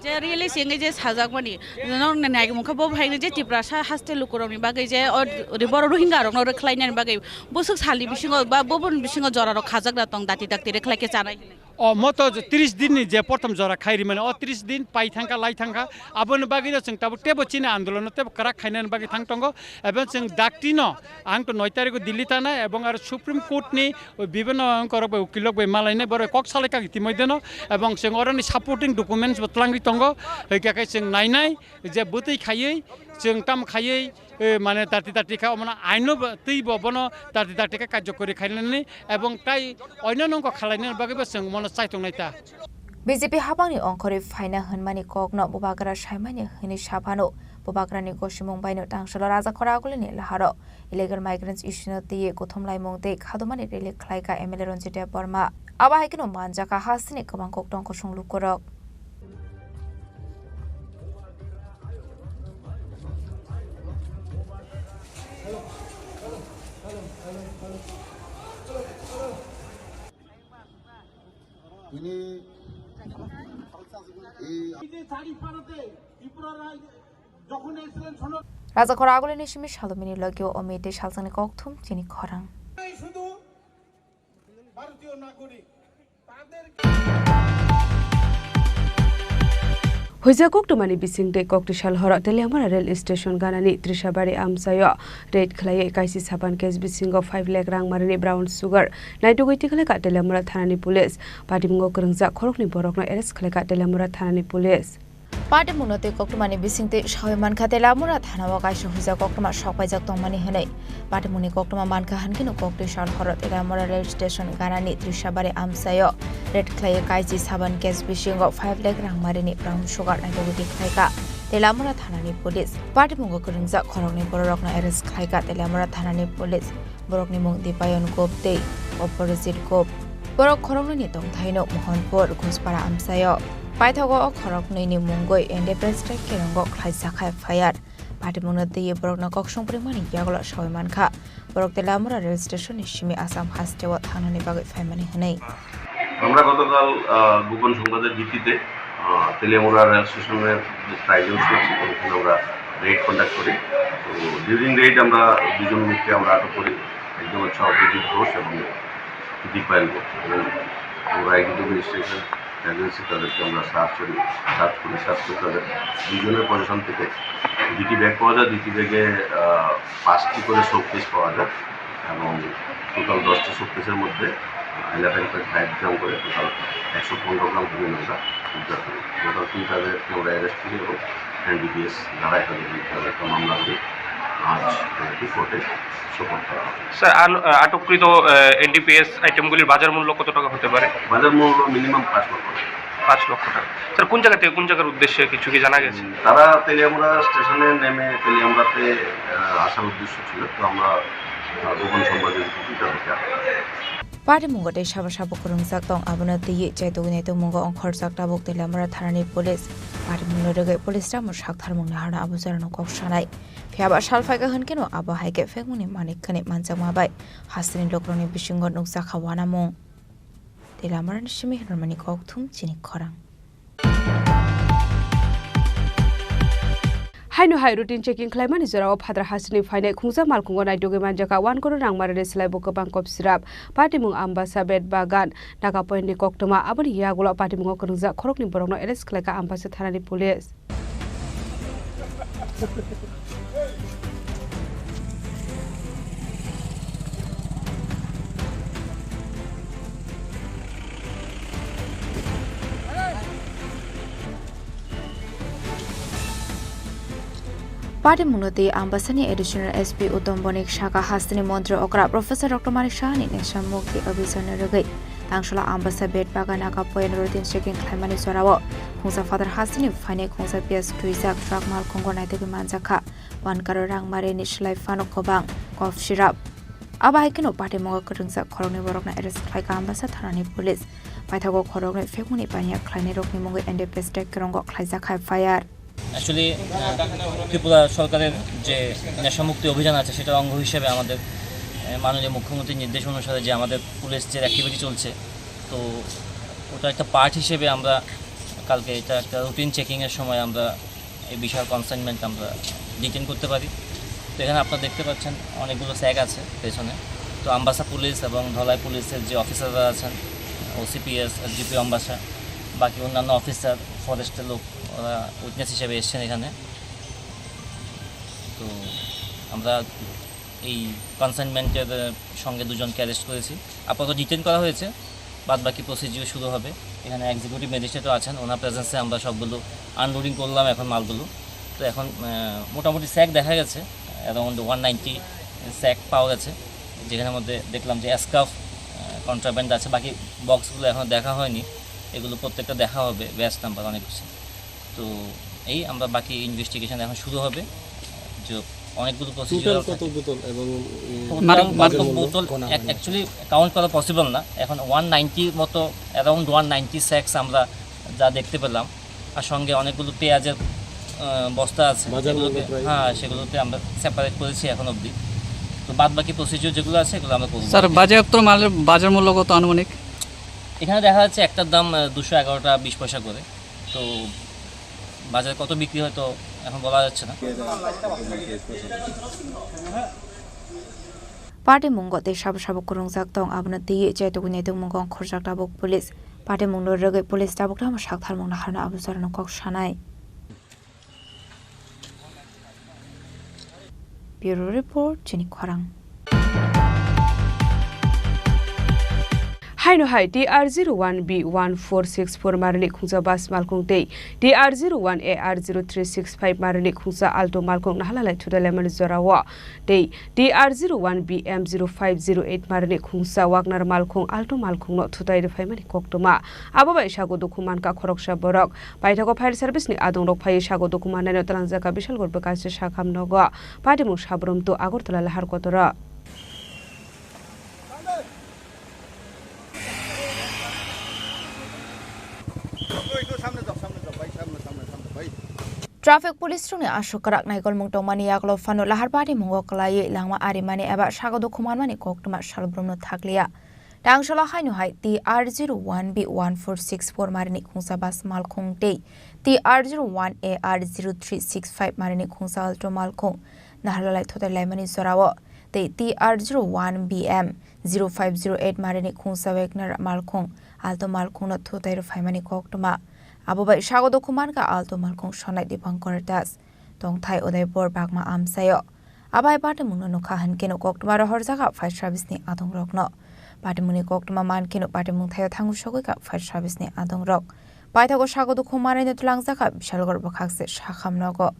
Je really singwi je sajakmani, norok nai nai mungkha bo hai je Tiprasa haste lukurokni bagwi je o ri-, borok Rohingya rokno rwkhlainani bagwi busuk salni bisingo ba bubun bisingo jorarok khajakna tong dati dakti rwkhlai khe chanai. O moto tris din ni je prothom jora khai rimani, o tris din pai thangkha, lai thangkha, aboni bagwino chwng tabuk tebo chini andolono tebo kwrak khainani bagwi thang tongo. Ebong chwng daktino ang to noi tarikh o Delhi thanai ebong aro Supreme Court ni bibhinno angkorok bai ukilok bai malainai borok kok salaikha itimodheno, ebong chwng oroni supporting documents bo twlangwi tongo, hwnkhe khe chwng nainai je bwtwi khaiwi chwng tam khaiwi, eh, mane dati dati kha, omono aino bo, twi bo bono dati dati kha karjokori khainani ebong tai oino nongko khalainani bagwi bo chwng mono chaitongnai ta. B J P habangni ongkhorwi phaina hwnmani kokno bubagra saimanya hwnwi saphano, bubagrani gosimung baino tangsalo Rajakhor Agulini laharo illegal migrants issue no twiwi kuthumlaimung tei khadomani rally khlaikha M L A Ranjit Debbarma. Abo hai kheno manjakha hasteni kwbang koktong kusung lukurok. Rajakhor Agulini simi salomini logio omite salsani kokthum chini khorang. Huijak koktwmani bising tei koktwsal horo Teliamura rail station ganani Trishabari amchaio raid khlaiwi kaisi saban case bisingo five lakh rang marini brown sugar naitugwi tikhlaikha Teliamura thanani police. Patimungo kwrwngjak khoroknwi borokno arrest khlaikha Teliamura thanani police. Patimungno tei koktwmani bisingtwi sawi mankha, Teliamura thanao kaisa huijak koktwma sokpaijak tongmani hwnwi. Patimungni koktwma mankha hwnkheno koktwi sal horo Teliamura rail station ganani Trishabari amchaio raid khlaiwi kaisi saban case bisingo five lakh rangmarini brown sugar naitugwi tikhlaikha Teliamura thanani police. Patimungo kwrwngjak khoroknwi bororokno arrest khlaikha Teliamura thanani police. Borokni mung Dipayon Gop tei Oporojit Gop. Borok khoroknwini tongthaino Mohanpur, Ghuspara amchaio. Paithago o khoroknwini mungwi Independence Day kerongo khlaijak F I R. Patimungno twiwi borokno koksong pringmani yagulo sawi mankha. Borok Teliamura rail station ni simi Assam hasteo thangnani bagwi phaimani hwnwi. আমরা গতকাল, আহ, গোপন সংবাদের ভিত্তিতে, আহ, তেলিয়ামুড়া রেল স্টেশনের যে try junction আছে, ওখানে আমরা রেড কন্ডাক্ট করি। তো ডিউরিং রেড আমরা দুজন লোককে আমরা আটক করি, একজন হচ্ছে অভিজিৎ ঘোষ এবং দীপায়ন ঘোষ। এবং আমরা এক্সিকিউটিভ ম্যাজিস্ট্রেটের এজেন্সি তাদেরকে আমরা সার্চ করি, সার্চ করি, সার্চ করে তাদের দুজনের পজিশন থেকে দুটি ব্যাগ পাওয়া যায়, দুটি ব্যাগে, আহ, পাঁচটি করে শোপিস পাওয়া যায় এবং টোটাল দশটি শোপিসের মধ্যে ইলেভেন পয়েন্ট ফাইভ গ্রাম করে টোটাল একশো পনেরো গ্রাম হিরোইন আমরা উদ্ধার করি। টোটাল তিন তাদেরকে আমরা অ্যারেস্ট করি এবং এনডিপিএস ধারায় তাদের বিরুদ্ধে আমরা একটা মামলা করি। আজ, আহ, কোর্টে সোপর্দ করা হবে। স্যার, আন-, আহ, আটককৃত, আহ, এনডিপিএস আইটেমগুলির বাজার মূল্য কত টাকা হতে পারে? বাজার মূল্য মিনিমাম পাঁচ লক্ষ টাকা। পাঁচ লক্ষ টাকা। স্যার, কোন জায়গা থেকে কোন জায়গার উদ্দেশ্যে কিছু কি জানা গেছে? উম, তারা তেলিয়ামুড়া স্টেশনে নেমে তেলিয়ামুড়াতে, আহ, আসার উদ্দেশ্য ছিল, তো আমরা, আহ, গোপন সংবাদের ভিত্তিতে তাদেরকে আটক করি। Patimungo tei sabo sabo kwrwngjak tong, abono twiwi chaitugwi naitugmungo ongkhorjak tabuk Teliamura thanani police. Patimungno rwgwi police tamo saktharmung naharno abo jorano kok sanai. Phiyaba sal phaikha hwnkhe no abo hai khe phekmungni manik khani manjakma bai hasteni lukurokni bisingo nukjakha uanamung. Teliamurani simi hwnmani kokthum chini khorang. Haino hai routine checking khlaimani jorao phatar hasteni phainai khungsa malkhungo naitugwi manjakha one crore rang marani slai bo kwbang kop sirap. Patimung Ambasa Bet Bagan Naka Point ni koktwma, aboni yagulo patimungo kwrwngjak khoroknwi borokno arrest khlaikha Ambasa thanani police. Patimungno tei Ambasani Additional S P Uttam Bonik saka hasteni montri okra Professor Doctor Manik Sahani nesha mukti abhijanni rwgwi tangsola Ambasa Bet Bagan Naka Point routine checking khlaimani jorao khungsa phatar hasteni phainai khungsa piyaj twijak truck malkhungo naitugwi manjakha. One crore rang marini slai phano kwbang kop sirap. Abo hai kheno patimungo kwrwngjak khoroknwi borokno arrest khlaikha Ambasa thanani police. Paithago khoroknwi phekmungni paniya khlainairokni mungwi N D P S tei kwrwngo khlaijak F I R. Actually, আহ, ত্রিপুরা সরকারের যে নেশামুক্তি অভিযান আছে, সেটার অঙ্গ হিসেবে আমাদের, আহ, মাননীয় মুখ্যমন্ত্রীর নির্দেশ অনুসারে যে আমাদের পুলিশ যে অ্যাক্টিভিটি চলছে, তো ওটা একটা পার্ট হিসেবে আমরা কালকে এটা একটা রুটিন চেকিংয়ের সময় আমরা এই বিশাল কনসাইনমেন্ট আমরা ডিটেন করতে পারি। তো এখানে আপনারা দেখতে পাচ্ছেন অনেকগুলো স্যাক আছে পেছনে। তো আম্বাসা পুলিশ এবং ধলাই পুলিশের যে অফিসাররা আছেন, ওসিপিএস, এসডিপিও আম্বাসা, বাকি অন্যান্য অফিসার, ফরেস্টের লোক, ওরা উইটনেস হিসেবে এসছেন এখানে। তো আমরা এই কনসাইনমেন্টের, আহ, সঙ্গে দুজনকে অ্যারেস্ট করেছি। আপাতত ডিটেন করা হয়েছে, বাদ বাকি প্রসিডিউর শুরু হবে। এখানে এক্সিকিউটিভ ম্যাজিস্ট্রেটও আছেন, ওনার প্রেজেন্সে আমরা সবগুলো আনলোডিং করলাম এখন মালগুলো। তো এখন, আহ, মোটামুটি স্যাক দেখা গেছে, অ্যারাউন্ড ওয়ান নাইনটি স্যাক পাওয়া গেছে, যেখানের মধ্যে দেখলাম যে এসকাফ, আহ, কন্ট্রাব্যান্ড আছে। বাকি বক্সগুলো এখনও দেখা হয়নি, এগুলো প্রত্যেকটা দেখা হবে, ব্যাচ নাম্বার অনেক কিছু। তো এই আমরা বাকি ইনভেস্টিগেশন এখন শুরু হবে। যে অনেকগুলো প্রসিডিউর টোটাল কত বোতল এবং, উম, টোটাল মাদক, কত মাদক বোতল? বোতল? গোনা এক-, হয়নি। অ্যাকচুয়ালি কাউন্ট করা পসিবল না। এখন ওয়ান নাইনটির মতো, অ্যারাউন্ড ওয়ান নাইনটি স্যাক্স আমরা যা দেখতে পেলাম। আর সঙ্গে অনেকগুলো পেঁয়াজের, আহ, বস্তা আছে, বাজার মূল্য সেগুলোকে, প্রায়? হ্যাঁ, সেগুলোতে আমরা সেপারেট করেছি এখন অবধি। তো বাদ বাকি প্রসিডিউর যেগুলো আছে, এগুলো আমরা করবো। স্যার, বাজেয়াপ্ত মালের বাজার মূল্য কত আনুমানিক? এখানে দেখা যাচ্ছে একটার দাম, আহ, দুশো এগারো টাকা বিশ পয়সা করে। তো বাজারে কত বিক্রি হয় তো এখন বলা যাচ্ছে না। Patimungo tei sabo sabo kwrwngjak tong, abono twiwi chaitugwi naitugmungo ongkhorjak tabuk police. Patimungno rwgwi police tabuk tamo saktharmung naharno abo jorano kok sanai. Bureau Report, chini khorang. Haino hai T R zero one B one four six four marini khungsa bus malkhung tei T R zero one A R zero three six five marini khungsa Alto malkhung nahalalai thudalaimani jorao tei T R zero one B M zero five zero eight marini khungsa Wagner malkhung Alto malkhungno thutai rwphaimani koktwma. Abo bai sago dukhu mankha khoroksa borok. Paithago fire service ni adongrok phaiwi sago dukhu mannaino twlangjakha Bishalgarh Bwkhaste Sakham nogo. Patimung Sabrum to Agartala lahar kotoro. Traffic police rokni aswk kwrak naikolmung tongmani yagulo phano lahar patimungo kwlaiwi langma arimani eba sago dukhu manmani koktwma salbrumno thakliya. Tangsola haino hai T R zero one B one four six four marini khungsa bus malkhung tei T R zero one A R zero three six five marini khungsa Alto malkhung naharlalai thutai laimani jorao tei T R zero one B M zero five zero eight marini khungsa Wagner malkhung Alto malkhungno thutai rwphaimani koktwma. Abo bai sago dukhu mankha Alto malkhung sonai Dipankar Das, tongthai Udaipur Bagma amchaio. Abo hai patimungno nukha hinkhe no koktwma rohorjakha fire service ni adongrokno. Patimungni koktwma mankhe no patimung thaio thangwi sogwikha fire service ni adongrok. Paithago sago dukhu manwino twlangjakha Bishalgarh Bwkhaste Sakham nogo.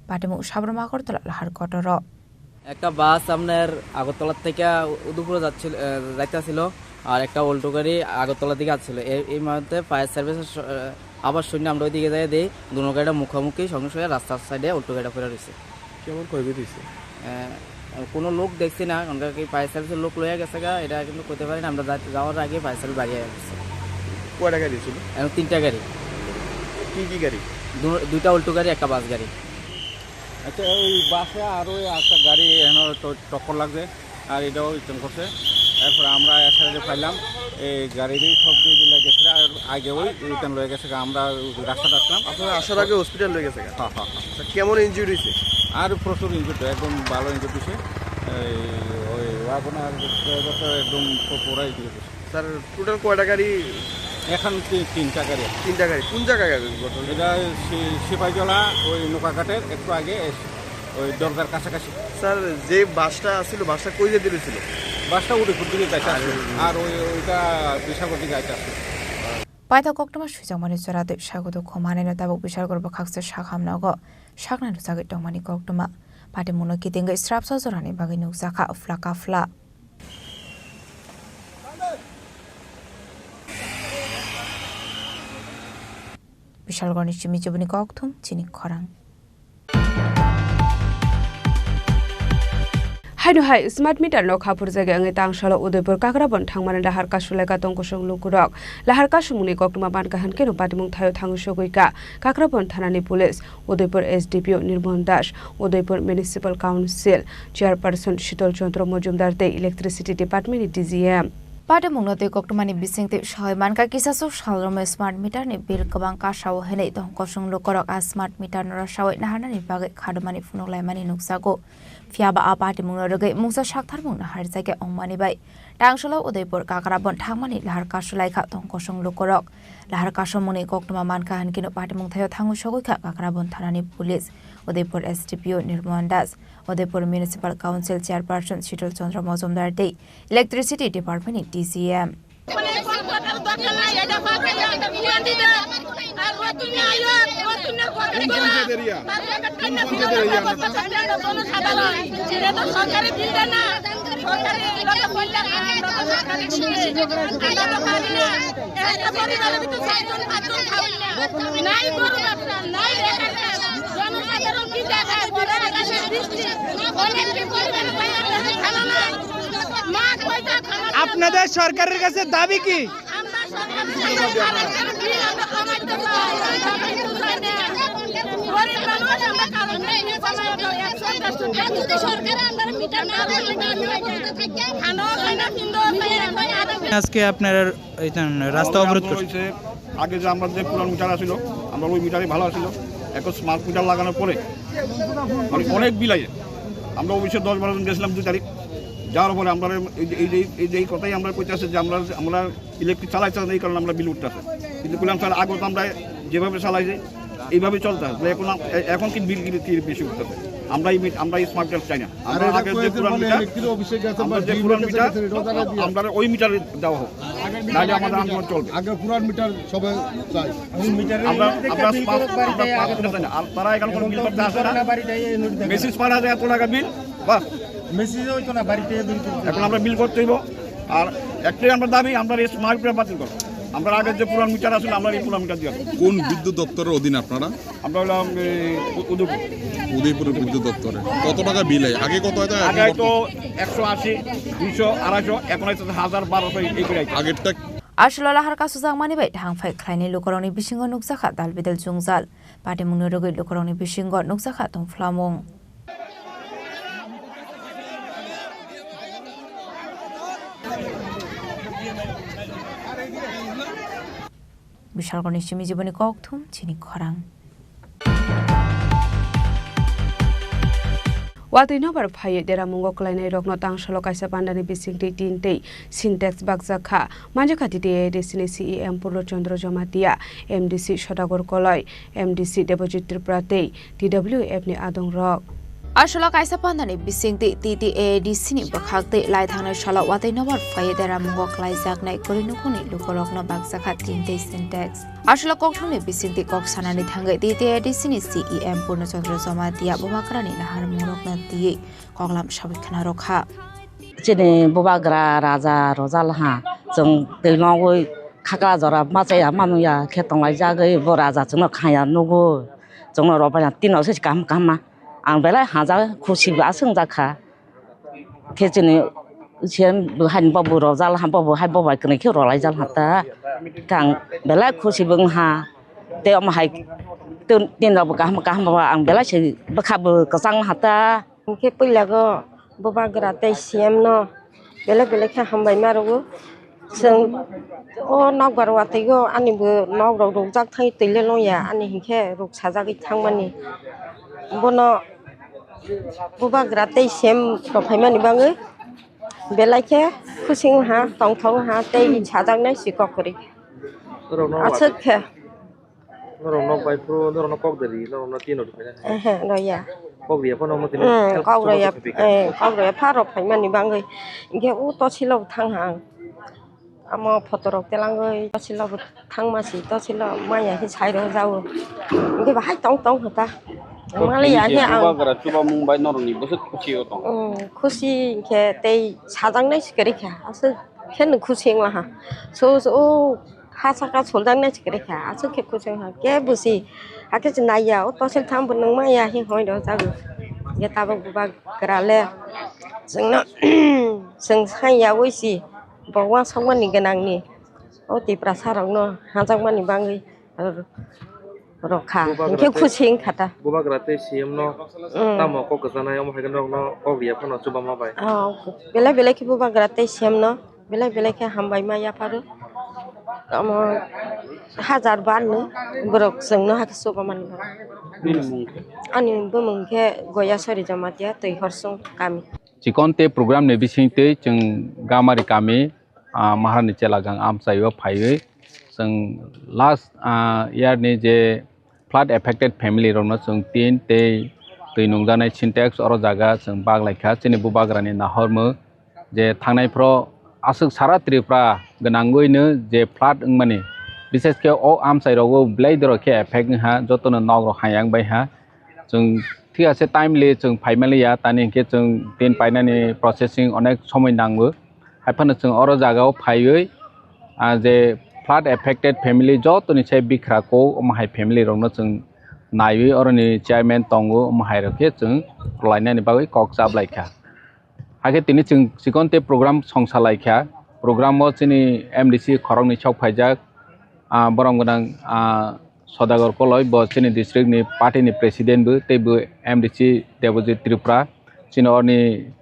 Patimung Sabrum Agartala lahar kotoro. একটা বাস আপনার আগরতলা থেকে উদয়পুরে যাচ্ছিল, আহ, যাইতেছিল, আর একটা অল্টো গাড়ি আগরতলার দিকে আসছিল। এই, এই মুহূর্তে ফায়ার সার্ভিসের স-, আহ, আবার শুনে আমরা ওইদিকে যাই, দেখি দুনো গাড়িটা মুখোমুখি, সঙ্গে সঙ্গে রাস্তার সাইডে অল্টো গাড়িটা পড়ে রয়েছে। কেমন ক্ষয়ক্ষতি হয়েছে? আহ, আর কোনো লোক দেখছি না, কারণ কি ফায়ার সার্ভিসের লোক লইয়া গেছে গা, এটা কিন্তু কইতে পারি না। আমরা যা-, যাওয়ার আগে ফায়ার সার্ভিস বাড়ি আয়া গেছে। কয়টা গাড়ি ছিল? এখন তিনটা গাড়ি। কি কি গাড়ি? দু-, দুইটা অল্টো গাড়ি, একটা বাস গাড়ি। আচ্ছা, ওই বাসে আর ওই একটা গাড়ি এখানে তো টক্কর লাগছে, আর এটাও রিটার্ন করছে। এরপরে আমরা একসাথে পাইলাম, এই গাড়িরই সব দিয়ে দিলে গেছে, আর আগে ওই রিটার্ন লয়ে গেছে, আমরা রাস্তাটা আসলাম। আপনারা আসার আগে হসপিটাল লয়ে গেছে? হ্যাঁ, হ্যাঁ, হ্যাঁ। আচ্ছা, কেমন ইনজুরি হয়েছে? আর প্রচুর ইনজুরি, একদম ভালো ইনজুরি হয়েছে। এই ওই ওয়াগনার ড্রাইভারটা একদম পু-, পুরাই ইনজুরি হয়েছে। স্যার, টোটাল কয়টা গাড়ি? এখন তি-, তিনটা গাড়ি। তিনটা গাড়ি। কোন জায়গায় গাড়ি ঘটনা? এটা সি-, সিপাহীজলা, ওই নৌকাঘাটের একটু আগে এসে, ওই দরগার কাছাকাছি। স্যার, যে বাসটা ছিল, বাসটা কই যেতে ছিল? বাসটা উদয়পুর দিকে যাইতে আর আসছিল। আর ওই, ওইটা বিশালগড় দিকে যাইতে আসছিল। Paithak koktwma swijak mani chwra tei sago dukhu manwi no tabuk Bishalgarh bwkhakse sakham nogo saknai rwchagwi tongmani koktwma. Patimungno kitingwi srapsa jorani bagwi nukjakha phla kaphla. Bishalgarhni simi chibuni kokthum chini khorang. Haino hai smart meter no khaphur jaga wngwi tangsalo Udaipur Kakrabon thangmani lahar kasulaikha tongkosong lukurok. Lahar kasumungni koktwma mankha hwnkhe no patimung thaio thangwi sogwikha Kakrabon thanani police, Udaipur S D P O Nirmon Das, Udaipur Municipal Council Chairperson Shital Chandra Majumdar tei Electricity Department ni D G M. Patimungno tei koktwmani bisingtwi sahoi mankha, kisasuk salrwmwi smart meter ni bill kwbang kasao hinwi tongkosong lukurok a smart meter no rwsawi naharnani bagwi khadumani phunuk laimani nukjago. Phiyaba a patimungno rwgwi mungsa saktharmung naharjakya wngmani bai tangsalo Udaipur Kakrabon thangmani lahar kasulaikha tongkosong lukurok. Lahar kasomungni koktwma mankha hwnkhe no patimung thaio thangwi sogwikha Kakrabon thanani police, Udaipur S D P O Nirmon Das, Udaipur Municipal Council Chairperson Shital Chandra Majumdar tei Electricity Department ni D G M. আপনাদের সরকারের কাছে দাবি কি? আজকে আপনারা এই রাস্তা অবরোধ করছেন? আগে যে আমরা যে পুরান মিটার আছিল, আমরা ওই মিটারই ভালো আছিল। এখন স্মার্ট মিটার লাগানোর পরে মানে অনেক বিল আইছে। আমরা অফিসে দশ বারো জন গেছিলাম দুই তারিখ, যাওয়ার পরে আমরা এই যে, এই যে, এই যে এই কথাই আমরা কইতে আছে যে আমরা, আমরা ইলেকট্রিক চালাই চালাই এই কারণে আমরা বিল উঠতে আছে। কিন্তু বললাম, "স্যার, আগে তো আমরা যেভাবে চালাইছি এইভাবেই চলতে আছে, এখন আম-, এ-, এখন কি বিল কি, কি বেশি উঠতে আছে?" আমরা এই মিট-, আমরা এই স্মার্ট মিটার চাই না। আমরা আগে যে পুরান মিটার, আমরা যে পুরান মিটার, আমরা ওই মিটারে দেওয়া হোক, নাহলে আমাদের আন্দোলন চলবে। আগে পুরান মিটার সবাই চাই। আমরা, আমরা স্মার্ট, আমরা স্মার্ট মিটার চাই না। আর তারা এখানে কোনো বিল করতে আসে না। মেসেজ পাঠা যায় এত টাকা বিল, বাস। মেসেজ হইতো না, বাড়িতে বিল করতে। এখন আমরা বিল করতে হইব। আর একটাই আমরা দাবি, আমরা এই স্মার্ট মিটার বাতিল করো। আমরা আগে যে পুরান মিটার আসলে আমরা এই পুরান মিটার দিয়ে আসবো। কোন বিদ্যুৎ দপ্তরের অধীন আপনারা? আমরা হলাম এই উ-, উদয়পুর। উদয়পুরের বিদ্যুৎ দপ্তরে। কত টাকা বিল হয়? আগে কত হতো, এখন আগে কত? হয়তো একশো আশি, দুইশো, আড়াইশো, এখন হয়তো হাজার, বারোশো এই করে। আগেরটা Aswk lahar kasujakmani bai thangphai khlainai lukurokni bisingo nukjakha dalbidal jwngjal. Patimungni rwgwi lukurokni bisingo nukjakha tongphlamung. Bishalgarhni simi jiboni kokthum chini khorang. Watwi nobar phaiwi deramungo kwlainairokno tangsalo kaisa pandani bisingtwi tin tei Sintex bakjak kha. Manjakha T T A A D C ni C E M Purno Chandra Jamatia, M D C Sodagar Koloi, M D C Debojit Tripura tei T W F ni adongrok. Aswk kaisa pandani bisingtwi T T A A D C ni bwkhaktwi lai thangnai salo watwi nobar phaiwi deramungo kwlaijaknai kwrwi nukhungni lukurokno bakjakha tin tei Sintex. Aswk kokthumni bisingtwi kok sanani thangwi T T A D C ni C E M Purno Chandra Jamatia bubagrani naharmungrokno twiwi koklam sawi khna rwkha. Chini bubagra raja rojal ha, chwng twi nogwi khakla jora ma chaya ma nungya khe tonglaijagwi bo raja chwngno khaya nugo, chwngno rw baina tino se kaham kaham ma ang belai haja khusi bo aswk wngjakha. Khe chini siyan bo hai bo bo rojal ha, bo bo hai bo bai kwnwi khe rwlai jal ha ta. Khe ang belai khusi bo wng ha. Tei omo hai tin, tin rok bo kaham kaham bo ang belai se bwkha bo kwchang ha ta. Hwnkhe puila go bubagra tei C M no belai belai khe hambai ma rwo. Chwng o nokbar watwi o ani bo nok rok rukjak thai twi le long ya ani hinkhe ruk sajagwi thangmani. Bono bubagra tei C M rok phaimani bagwi belai khe khusi wng ha, tongthok wng ha tei sajaknai si kok kwrwi. Norok no aswk khe. Norok nok bai phuru norok no kok de ri, norok no tin rok ri phaina. Ehe, roya. Kok ri ya phano mo tin. Hmm, help kok roya, khe pika. Eh, kok roya pha rok phaimani bagwi. Hinkhe o tosilok thang ha ang. Amo photo rok telangwi tosilok thangma si, tosilo maya hi sai rok jao. Hinkhe bahai tong tong kha ta. Mali ya hi ang. Bubagra chuba mung bai norok ni bwswk khusi o tong. Hmm, khusi hinkhe tei sajaknai si kwrwi kha. Aswk khe no khusi wng ha. So, so, o ha saka soljak nai se kwrwi kha, aswk khe kuchung ha, kebo se hakhe se nai ya, o tosil tham bo nung ma ya, hing hoi rw jago. Hingkhe tabuk bubagra le chwngno chwng sai yaui se bo uansukmani gwnangni o Tiprasa rokno hajakmani bagwi rw kha, hingkhe khusi wng kha ta. Bubagra tei C M no tamo kok kwchanai, omo hai khe norokno kok ya phano chuba ma bai. Oh, belai belai khe bubagra tei C M no. Belai belai khe hambai ma yapharo. Omo hajar bar no borok chwngno hakhe chuba mani. Ani bumung khe Goyasori Jamatia, Twi Horsong kami. Chikon tei program ni bising twi chwng Gamari kami, ah, Maharani Chelagang amchaio phaiwi chwng last, ah, year ni je flood affected family rokno chwng tin tei twi nungjaknai Sintex oro jaga chwng bak lai kha. Chini bubagrani nahormung je thangnai phoro aswk sara Tripura gwnangwino je flood wngmani, bishesh khe o amchai rogo belai dorok khe effect wngha, jotono nok rok hayang bai ha. Chwng thik ase timely chwng phaimaliya, tani hinkhe chwng tin painani processing onek somoi nango. Haiphano chwng oro jagao phaiwi, ah, je flood affected family jotoni se bikra kok, omo hai family rokno chwng naiwi oroni chairman tongo, omo hai rok khe chwng rwlainani bagwi kok chaplaikha. Hakhe tini chwng chikon tei program songsa laikha. Program o chini M D C khoroknwi sok phaijak, ah, borom gwnang, ah, Sodagar Koloi, bo chini district ni party ni president bo, tei bo M D C Debojit Tripura, chini orni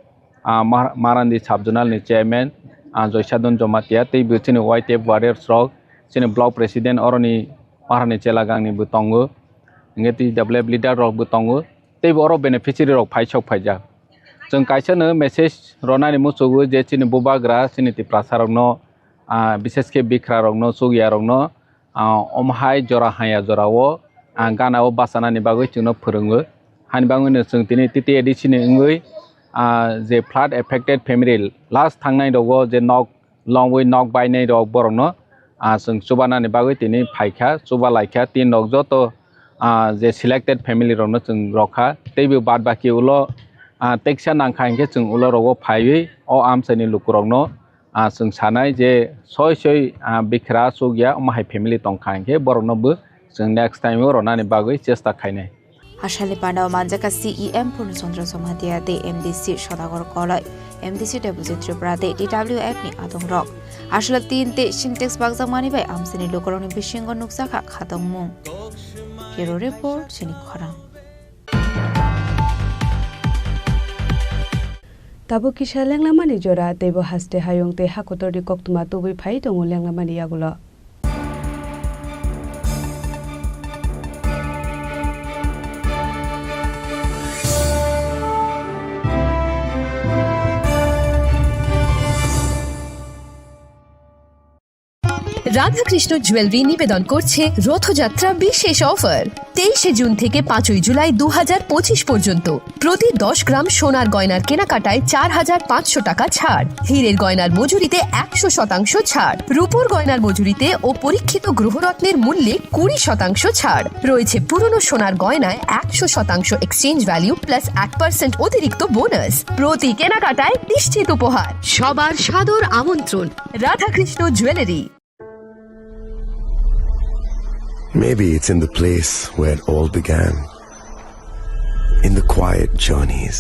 ah, Mar-, Marandi Sub-Zonal ni Chairman, ah, Joysadon Jomatia, tei bo chini Y T F warriors rok, chini block president oroni Maharani Chelagang ni bo tongo, hingke T W F leader rok bo tongo, tei bo oro beneficiary rok phai sok phaijak. Chwng kaisa no message ronani muchugo je chini bubagra, chini Tiprasa rokno, ah, bishesh khe bikra rokno, chukya rokno, ah, omo hai jora haya jorao, ah, gana o bachanani bagwi chwngno phwrwngo. Hani bagwino chwng tini T T A D C ni wngwi, ah, je flood affected family last thangnai rogo je nok longwi nok bainai rok borokno, ah, chwng chubanani bagwi tini phaikha, chuba laikha tin rok joto, ah, je selected family rokno chwng rokha. Teibo bad baki ulo, ah, teksa nangkha hinkhe chwng ulo rogo phaiwi o amchaini lukurokno, ah, chwng sanai je soi soi, ah, bikra chukya omo hai family tongkha hinkhe borokno bo chwng next time o ronani bagwi chesta khainai. Asali pandao manjaka C E M Purno Chandra Jamatia tei M D C Sodagar Koloi, M D C Debojit Tripura tei T W F ni adongrok. Aswla tin tei Sintex bakjakmani bai amchaini lukurokni bisingo nukjakha khatungmung. Bureau Report, chini khorang. Tabuk kisa lenglamani jora, teibo haste hayung tei hakotorni koktwma tubui phai tongo lenglamani yagulo. Radhakrishna jewellery নিবেদন করছে রথযাত্রা বিশেষ অফার। তেইশে জুন থেকে পাঁচই জুলাই দু হাজার পঁচিশ পর্যন্ত প্রতি দশ গ্রাম সোনার গয়নার কেনাকাটায় চার হাজার পাঁচশো টাকা ছাড়, হীরের গয়নার মজুরিতে একশো শতাংশ ছাড়, রূপোর গয়নার মজুরিতে ও পরীক্ষিত গ্রহরত্নের মূল্যে কুড়ি শতাংশ ছাড় রয়েছে। পুরনো সোনার গয়নায় একশো শতাংশ এক্সচেঞ্জ ভ্যালু প্লাস এক পার্সেন্ট অতিরিক্ত বোনাস। প্রতি কেনাকাটায় নিশ্চিত উপহার। সবার সাদর আমন্ত্রণ Radhakrishna jewellery. Maybe it's in the place where it all began. In the quiet journeys.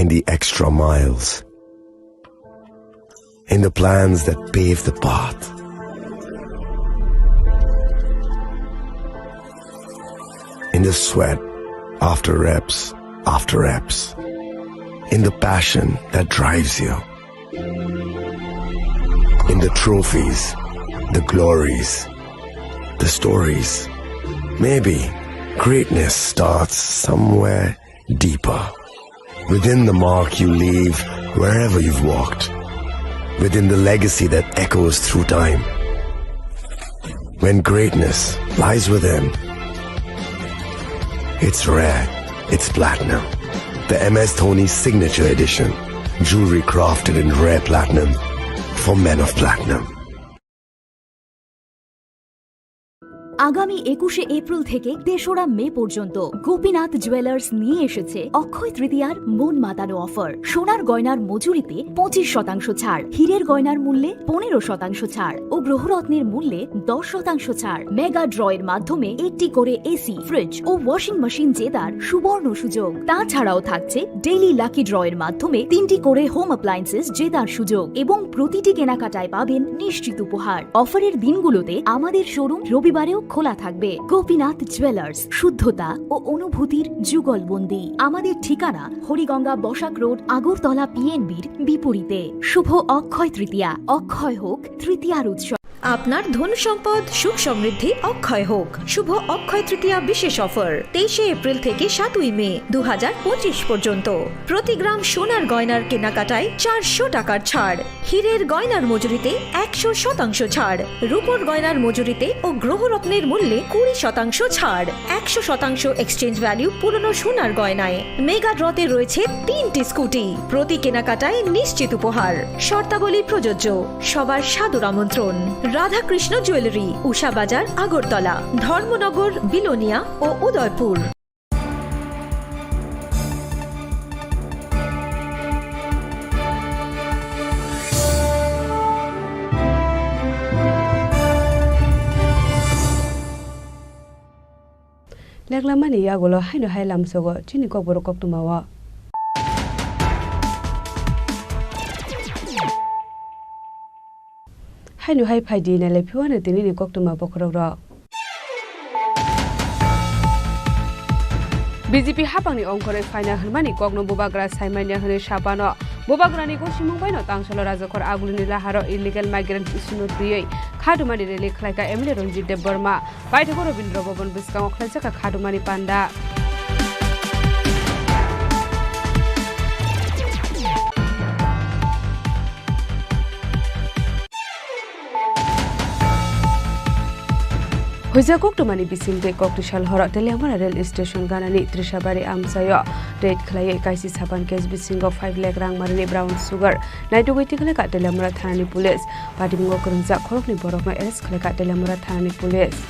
the extra miles, in the plans that pave the path, in the sweat after reps after reps, in the passion that drives you, in the trophies, the glories, the stories. Maybe greatness starts somewhere deeper, within the mark you leave wherever you've walked, within the legacy that echoes through time. When greatness lies within, it's rare, it's platinum. The M S Dhoni Signature Edition, jewelry crafted in rare platinum for men of platinum. আগামী একুশে এপ্রিল থেকে তেসরা মে পর্যন্ত গোপীনাথ জুয়েলার্স নিয়ে এসেছে অক্ষয় তৃতীয়ার মন মাতানো অফার। সোনার গয়নার মজুরিতে পঁচিশ শতাংশ ছাড়, হীরের গয়নার মূল্যে পনেরো শতাংশ ছাড় ও গ্রহরত্নের মূল্যে দশ শতাংশ ছাড়। মেগা ড্রয়ের মাধ্যমে একটি করে এসি, ফ্রিজ ও ওয়াশিং মেশিন জেতার সুবর্ণ সুযোগ। তাছাড়াও থাকছে ডেইলি লাকি ড্রয়ের মাধ্যমে তিনটি করে হোম অ্যাপ্লায়েন্সেস জেতার সুযোগ এবং প্রতিটি কেনাকাটায় পাবেন নিশ্চিত উপহার। অফারের দিনগুলোতে আমাদের শোরুম রবিবারেও খোলা থাকবে। গোপীনাথ জুয়েলার্স, শুদ্ধতা ও অনুভূতির যুগলবন্দি। আমাদের ঠিকানা হরিগঙ্গা বসাক রোড, আগরতলা পিএনবির বিপরীতে। শুভ অক্ষয় তৃতীয়া, অক্ষয় হোক তৃতীয়ার উৎসব। আপনার ধন সম্পদ সুখ সমৃদ্ধি অক্ষয় হোক। শুভ অক্ষয় তৃতীয়া বিশেষ অফার তেইশে এপ্রিল থেকে সাতই মে দু হাজার পঁচিশ পর্যন্ত। প্রতি গ্রাম সোনার গয়নার কেনাকাটায় চারশো টাকার ছাড়, হীরের গয়নার মজুরিতে একশো শতাংশ ছাড়, রূপোর গয়নার মজুরিতে ও গ্রহরত্নের মূল্যে কুড়ি শতাংশ ছাড়, একশো শতাংশ এক্সচেঞ্জ ভ্যালু পুরনো সোনার গয়নায়। মেগা ড্রতে রয়েছে তিনটি স্কুটি, প্রতি কেনাকাটায় নিশ্চিত উপহার। শর্তাবলী প্রযোজ্য। সবার সাদর আমন্ত্রণ। রাধাকৃষ্ণ জুয়েলারি, উষা বাজার, আগরতলা, ধর্মনগর, বিলোনিয়া ও Udaipur. Leklamani yagulo haino hai lamsogo chini kokborok koktwmao. Haino hai phaidi nailai phiwano tinini koktwma bokhorokrok. B J P hapangni ongkhorwi phaina hwnmani kokno bubagra saimanya hwnwi sapano. Bubagrani gosimung baino tangsalo rajakhor agulini laharo illegal migrant issue-no twiwi khadumani rally khlaikha M L A Ranjit Debbarma. Paithago Rabindra Bhavan bwskango khlaijak kha khadumani panda. Huijak koktwmani bisingtwi koktwsal horo Teliamura rail station ganani Trishabari amchaio raid khlaiwi kaisi sapan case bisingo five lakh rang marini brown sugar naitugwi tikhlaikha Teliamura thanani police. Patimungo kwrwngjak khoroknwi borokno arrest khlaikha Teliamura thanani police.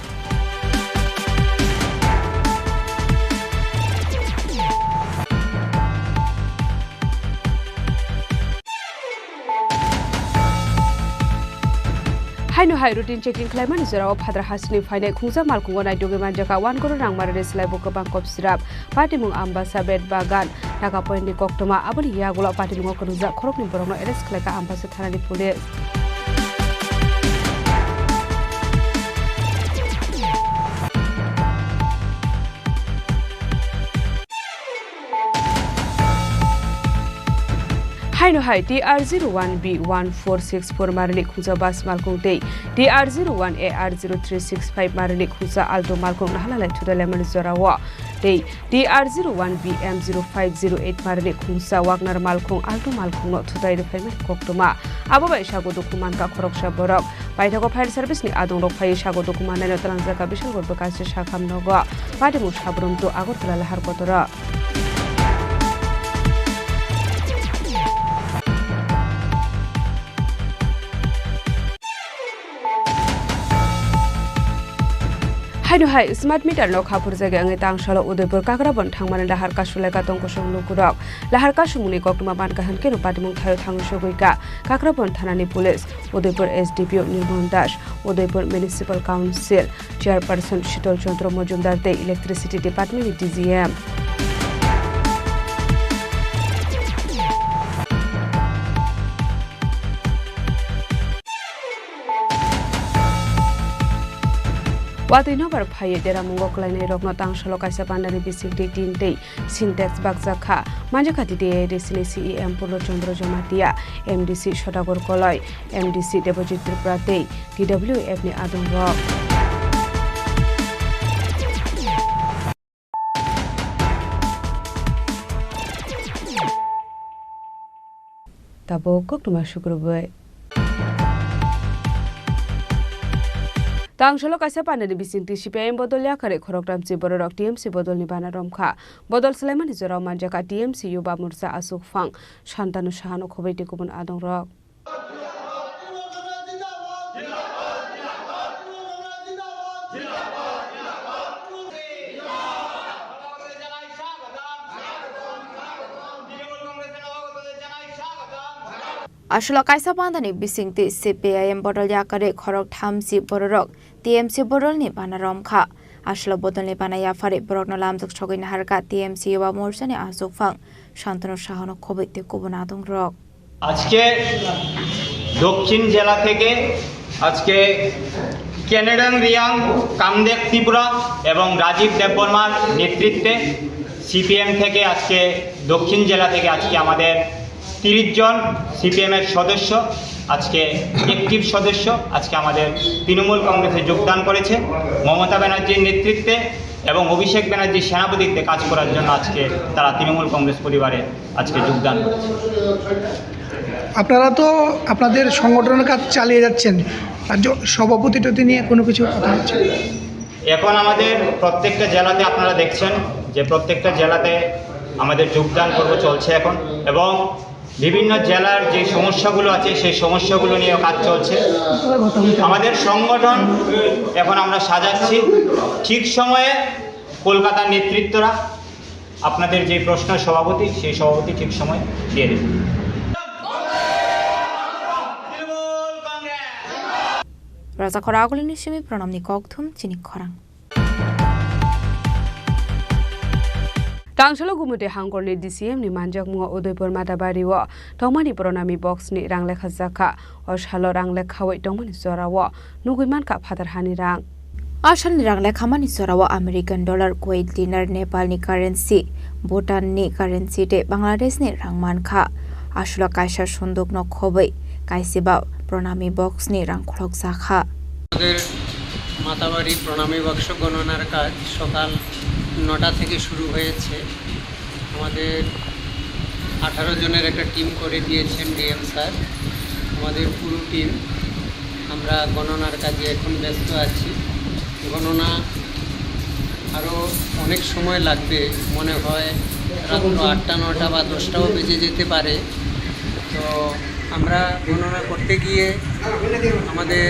Haino hai routine checking khlaimani jorao phadra hasini phainai khungsa malkhungo naitugwi manjakha one crore rang marini slaibo kwbang kop sirap. Patimung Ambasa, Bet Bagan, Nagapoint ni koktwma, aboni yagulo patimungo kwrwngjak khoroknwi borokno arrest khlaikha Ambasa thanani police. Haino hai T R zero one B one four six four marini khungsa bus malkhung tei T R zero one A R zero three six five marini khungsa Alto malkhung nahalalai thuda lemani jorao tei T R zero one B M zero five zero eight marini khungsa Wagner malkhung Alto malkhungno thutai rwphaimani koktwma. Abo bai sago dukhu mankha khoroksa borok. Paithago fire service ni adongrok phaiwi sago dukhu mannaino twlangjakha Bisalgor bwkasi Sakham nogo. Patimung Sabrum to Agartala lahar kotoro. Haino hai smart meter no khaphurjagwi wngwi tangsalo Udaipur Kakrabon thangmani lahar kasulaikha tongkosong lukurok. Lahar kasumungni koktwma mankha hwnkhe no patimung thaio thangwi sogwikha Kakrabon thanani police, Udaipur S D P O Nirmon Das, Udaipur Municipal Council Chairperson Shital Chandra Majumdar tei Electricity Department ni D G M. Watwi nobar phaiwi deramungo kwlainairokno tangsalo kaisa pandani bisingtwi tin tei Sintex bakjak kha. Manjakha T T A A D C ni C E M Purno Chandra Jamatia, M D C Sodagar Koloi, M D C Debojit Tripura tei T W F ni adongrok. Tabuk koktwma sukrubwi. Tangsalo kaisa pandani bisingtwi C P I M bodol yakarwi khoroktham si bororok T M C bodolni bana romkha. Bodol swlaimani jorao manjakha T M C Yuba Morcha Aswk Phang, Santanu Sahano khobwi tei kubun adongrok. Aswlo kaisa pandani bisingtwi C P I M bodol yakarwi khoroktham si bororok T M C bodolni bana romkha. Aswlo bodolni bana yapharwi borokno lamjak sogwi naharkha T M C Yuba Morchani Aswk Phang, Santanu Sahano khobwi tei kubun adongrok. আজকে দক্ষিণ জেলা থেকে আজকে কেনেডন রিয়াং, কামদেব ত্রিপুরা এবং রাজীব দেববর্মার নেতৃত্বে সিপিএম থেকে আজকে দক্ষিণ জেলা থেকে আজকে আমাদের তিরিশ জন সিপিএম এর সদস্য, আজকে অ্যাক্টিভ সদস্য, আজকে আমাদের তৃণমূল কংগ্রেসে যোগদান করেছে। মমতা ব্যানার্জির নেতৃত্বে এবং অভিষেক ব্যানার্জির সেনাপতিত্বে কাজ করার জন্য আজকে তারা তৃণমূল কংগ্রেস পরিবারে আজকে যোগদান করেছে। আপনারা তো আপনাদের সংগঠনের কাজ চালিয়ে যাচ্ছেন, রাজ্য সভাপতি টতি নিয়ে কোনো কিছু কথা হচ্ছে? এখন আমাদের প্রত্যেকটা জেলাতে আপনারা দেখছেন যে প্রত্যেকটা জেলাতে আমাদের যোগদান পর্ব চলছে এখন, এবং বিভিন্ন জেলার যে সমস্যাগুলো আছে সেই সমস্যাগুলো নিয়ে কাজ চলছে। আমাদের সংগঠন এখন আমরা সাজাচ্ছি, ঠিক সময়ে কলকাতার নেতৃত্বরা আপনাদের যে প্রশ্ন সভাপতি, সেই সভাপতি ঠিক সময় দিয়ে দেবে। Raja Khoragulini simi pranamni kokthum chini khorang. Tangsalo Gumute Hangkorni D C M ni manjakmungo Udaipur Matabari o tongmani Pranami Box ni rang lekha jakha. O salo rang lekhawi tongmani jorao nugwi mankha phatar hani rang. A salni rang lekhamani jorao American dollar, Kuwait dinar, Nepalni currency, Bhutanni currency tei Bangladeshni rang mankha. Aswlo kaisa sundukno khobwi kaisiba Pranami Box ni rang khulokjakha. আমাদের মাতাবাড়ি প্রণামী বাক্স গণনার কাজ সকাল নটা থেকে শুরু হয়েছে। আমাদের আঠারো জনের একটা টিম করে দিয়েছেন ডিএম স্যার। আমাদের পুরো টিম, আমরা গণনার কাজে এখন ব্যস্ত আছি। গণনা আরও অনেক সময় লাগবে, মনে হয় রাত্র আটটা, নটা বা দশটাও বেজে যেতে পারে। তো আমরা গণনা করতে গিয়ে আমাদের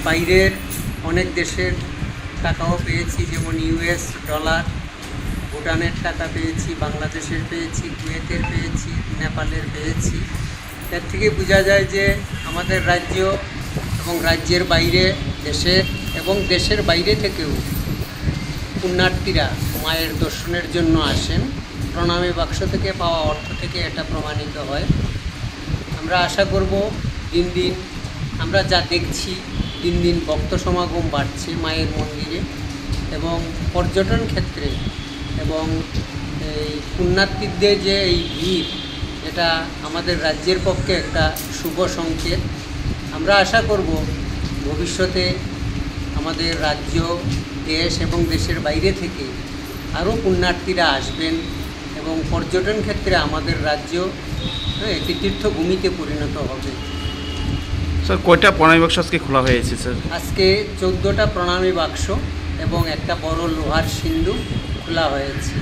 বাইরের অনেক দেশের টাকাও পেয়েছি, যেমন ইউএস ডলার, ভুটানের টাকা পেয়েছি, বাংলাদেশের পেয়েছি, কুয়েতের পেয়েছি, নেপালের পেয়েছি। এর থেকে বোঝা যায় যে আমাদের রাজ্য এবং রাজ্যের বাইরে, দেশের এবং দেশের বাইরে থেকেও পুণ্যার্থীরা মায়ের দর্শনের জন্য আসেন। প্রণামী বাক্স থেকে পাওয়া অর্থ থেকে এটা প্রমাণিত হয়। আমরা আশা করব দিন দিন আমরা যা দেখছি, দিন দিন ভক্ত সমাগম বাড়ছে মায়ের মন্দিরে এবং পর্যটন ক্ষেত্রে এবং এই পুণ্যার্থীদের যে এই ভিড়, এটা আমাদের রাজ্যের পক্ষে একটা শুভ সংকেত। আমরা আশা করব ভবিষ্যতে আমাদের রাজ্য, দেশ এবং দেশের বাইরে থেকে আরও পুণ্যার্থীরা আসবেন এবং পর্যটন ক্ষেত্রে আমাদের রাজ্য, হ্যাঁ, একটি তীর্থভূমিতে পরিণত হবে। স্যার, কয়টা প্রণামী বাক্স আজকে খোলা হয়েছে, স্যার? আজকে চোদ্দোটা প্রণামী বাক্স এবং একটা বড় লোহার সিন্ধুক খোলা হয়েছে।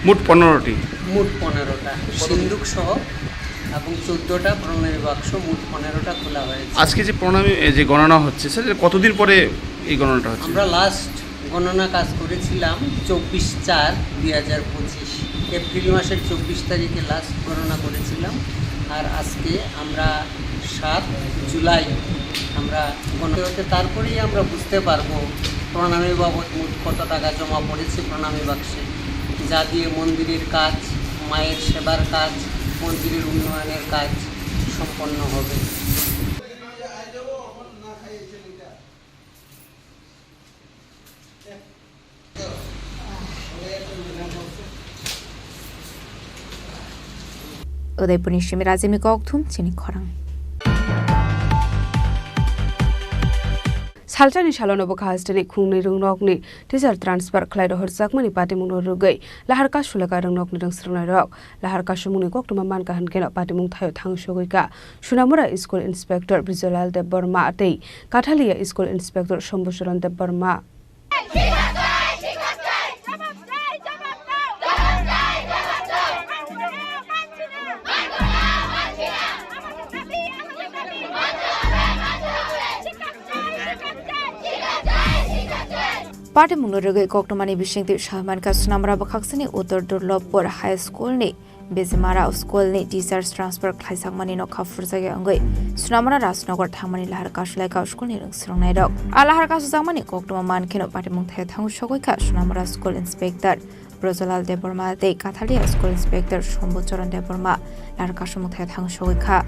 মোট পনেরোটি। মোট পনেরোটা, সিন্ধুক সহ এবং চোদ্দোটা প্রণামী বাক্স, মোট পনেরোটা খোলা হয়েছে। আজকে যে প্রণামী, এ, যে গণনা হচ্ছে, স্যার, এটা কতদিন পরে এই গণনাটা হচ্ছে? আমরা লাস্ট গণনা কাজ করেছিলাম চব্বিশ চার দুই হাজার পঁচিশ, এপ্রিল মাসের চব্বিশ তারিখে লাস্ট গণনা করেছিলাম। আর আজকে আমরা সাত জুলাই আমরা গণনা হতে, তারপরেই আমরা বুঝতে পারবো প্রণামী বাবদ মোট কত টাকা জমা পড়েছে প্রণামী বাক্সে, যা দিয়ে মন্দিরের কাজ, মায়ের সেবার কাজ, মন্দিরের উন্নয়নের কাজ সম্পন্ন হবে। Udaipurni simi Rajini kokthum chini khorang. Salsani salono bwkha hasteni khungnwi rwngnokni teacher transfer khlai rohorjakmani patimungno rwgwi lahar kasulaka rwngnokni rwngsrwngnairok. Lahar kasumungni koktwma mankha hwnkhe no patimung thaio thang sogwi kha Sunamura School Inspector Bijolal Debbarma tei Kathalia School Inspector Shambhucharan Debbarma. Patimungno rwgwi koktwmani bisingtwi sawi mankha Sunamura bwkhaksini Uttor Durlobpur High School ni Bejimara school ni teachers transfer khlaijakmani nokha phurjakya wngwi Sunamura Rajnagar thangmani lahar kasulaikha school ni rwngsrwngnairok. A lahar kasujakmani koktwma mankheno patimung thaio thang sogwi kha Sunamura School Inspector Brojolal Debbarma tei Kathalia School Inspector Shambhucharan Debbarma lahar kasumung thaio thang sogwi kha.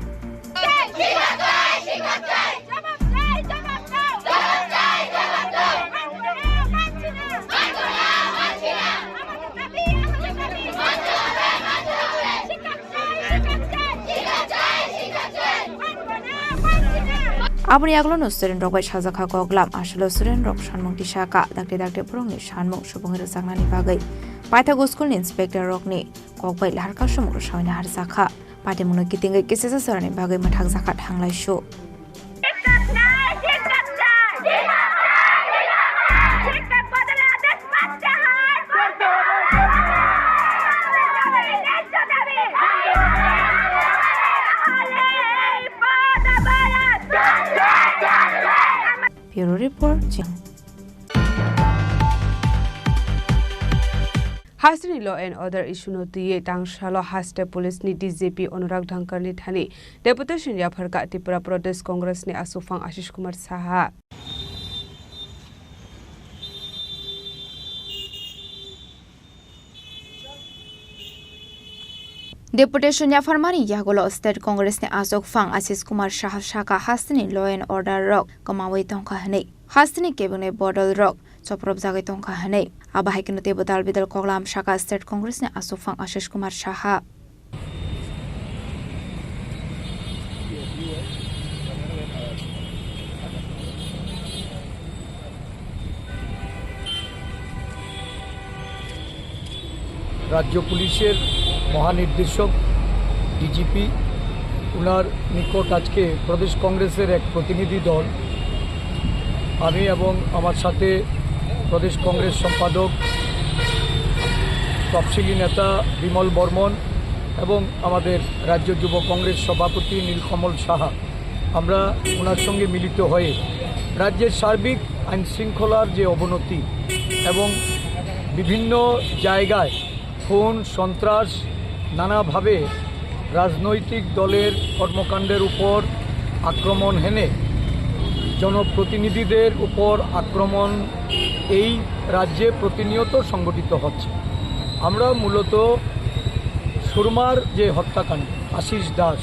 Aboni yagulono student rok bai sajak kha koklam, aswkno student rok sanmung tisa kha, dakti dakti borokni sanmung subung rwjaknani bagwi paithago school ni inspector rokni kok bai lahar kasumung rwsawina harjak kha. Patimungno kitingwi kisisa sorani bagwi mwthakjak kha thanglaisu. Bureau Report, Jing. Hasteni law and order issue no twiwi tangsalo haste police ni D G P Anurag Dhankar ni thani deputation yapharkha Tripura Pradesh Congress ni aswkphang Ashish Kumar Saha. Deputation yapharmani yagulo State Congress ni aswkphang Ashish Kumar Saha sakha hasteni law and order rok kwmawi tongkha hwnwi, hasteni kebengni bodol rok chopropjagwi tongkha hwnwi. Abo hai kheno teibo dal bidal koklam sakha State Congress ni aswkphang Ashish Kumar Saha. রাজ্য পুলিশের মহানির্দেশক ডিজিপি, ওনার নিকট আজকে প্রদেশ কংগ্রেসের এক প্রতিনিধি দল, আমি এবং আমার সাথে প্রদেশ কংগ্রেস সম্পাদক, তফসিলি নেতা বিমল বর্মন এবং আমাদের রাজ্য যুব কংগ্রেস সভাপতি নীলকমল সাহা, আমরা ওনার সঙ্গে মিলিত হয়ে রাজ্যের সার্বিক আইন শৃঙ্খলার যে অবনতি এবং বিভিন্ন জায়গায় খুন, সন্ত্রাস, নানাভাবে রাজনৈতিক দলের কর্মকাণ্ডের উপর আক্রমণ হেনে জনপ্রতিনিধিদের উপর আক্রমণ এই রাজ্যে প্রতিনিয়ত সংঘটিত হচ্ছে। আমরা মূলত সুরমার যে হত্যাকাণ্ড, আশিস দাস,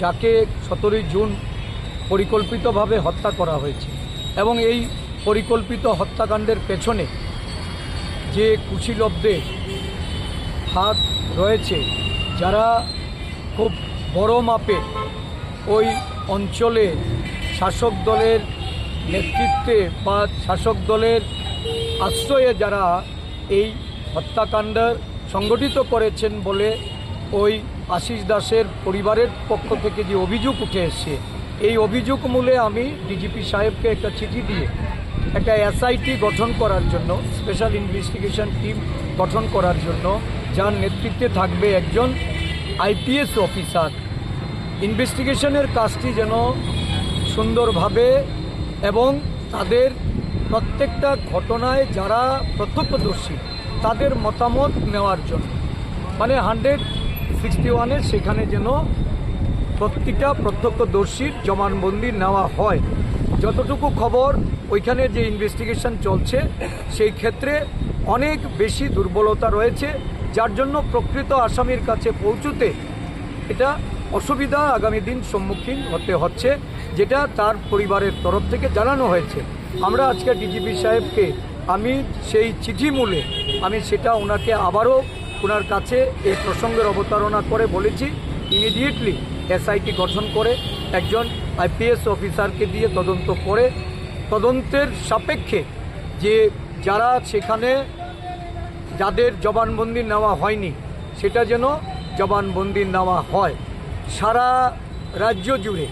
যাকে সতেরোই জুন পরিকল্পিতভাবে হত্যা করা হয়েছে এবং এই পরিকল্পিত হত্যাকাণ্ডের পেছনে যে কুশীলবদের হাত রয়েছে, যারা খুব বড় মাপে ওই অঞ্চলে শাসক দলের নেতৃত্বে বা শাসক দলের আশ্রয়ে যারা এই হত্যাকাণ্ড সংগঠিত করেছেন বলে ওই আশিস দাসের পরিবারের পক্ষ থেকে যে অভিযোগ উঠে এসছে, এই অভিযোগ মূলে আমি ডিজিপি সাহেবকে একটা চিঠি দিয়ে একটা এসআইটি গঠন করার জন্য, স্পেশাল ইনভেস্টিগেশন টিম গঠন করার জন্য, যার নেতৃত্বে থাকবে একজন আইপিএস অফিসার, ইনভেস্টিগেশনের কাজটি যেন সুন্দরভাবে এবং তাদের প্রত্যেকটা ঘটনায় যারা প্রত্যক্ষদর্শী, তাদের মতামত নেওয়ার জন্য, মানে হান্ড্রেড সিক্সটি ওয়ানের সেখানে যেন প্রতিটা প্রত্যক্ষদর্শীর জবানবন্দি নেওয়া হয়। যতটুকু খবর, ওইখানে যে ইনভেস্টিগেশন চলছে, সেই ক্ষেত্রে অনেক বেশি দুর্বলতা রয়েছে, যার জন্য প্রকৃত আসামির কাছে পৌঁছতে এটা অসুবিধা আগামী দিন সম্মুখীন হতে হচ্ছে, যেটা তার পরিবারের তরফ থেকে জানানো হয়েছে। আমরা আজকে ডিজিপি সাহেবকে, আমি সেই চিঠি মূলে আমি সেটা ওনাকে আবারও ওনার কাছে এই প্রসঙ্গের অবতারণা করে বলেছি ইমিডিয়েটলি এসআইটি গঠন করে একজন আইপিএস অফিসারকে দিয়ে তদন্ত করে তদন্তের সাপেক্ষে যে যারা সেখানে যাদের জবানবন্দি নেওয়া হয়নি সেটা যেন জবানবন্দি নেওয়া হয়। সারা রাজ্য জুড়ে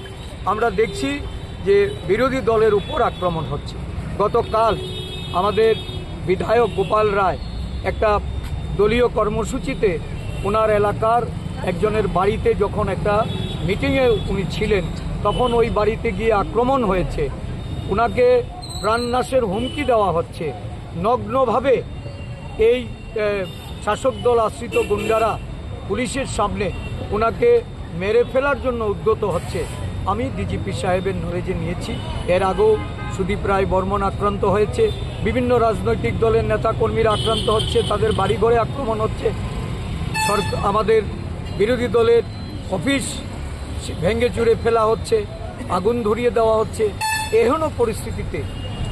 আমরা দেখছি যে বিরোধী দলের উপর আক্রমণ হচ্ছে। গতকাল আমাদের বিধায়ক গোপাল রায় একটা দলীয় কর্মসূচিতে ওনার এলাকার একজনের বাড়িতে যখন একটা মিটিংয়ে উনি ছিলেন, তখন ওই বাড়িতে গিয়ে আক্রমণ হয়েছে। ওনাকে প্রাণনাশের হুমকি দেওয়া হচ্ছে। নগ্নভাবে এই, এ, শাসক দল আশ্রিত গুন্ডারা পুলিশের সামনে ওনাকে মেরে ফেলার জন্য উদ্যত হচ্ছে। আমি ডিজিপি সাহেবের নলেজে নিয়েছি, এর আগেও সুদীপ রায় বর্মন আক্রান্ত হয়েছে, বিভিন্ন রাজনৈতিক দলের নেতাকর্মীরা আক্রান্ত হচ্ছে, তাদের বাড়িঘরে আক্রমণ হচ্ছে, সরক-, আমাদের বিরোধী দলের অফিস ভেঙে চুরে ফেলা হচ্ছে, আগুন ধরিয়ে দেওয়া হচ্ছে। এহেন পরিস্থিতিতে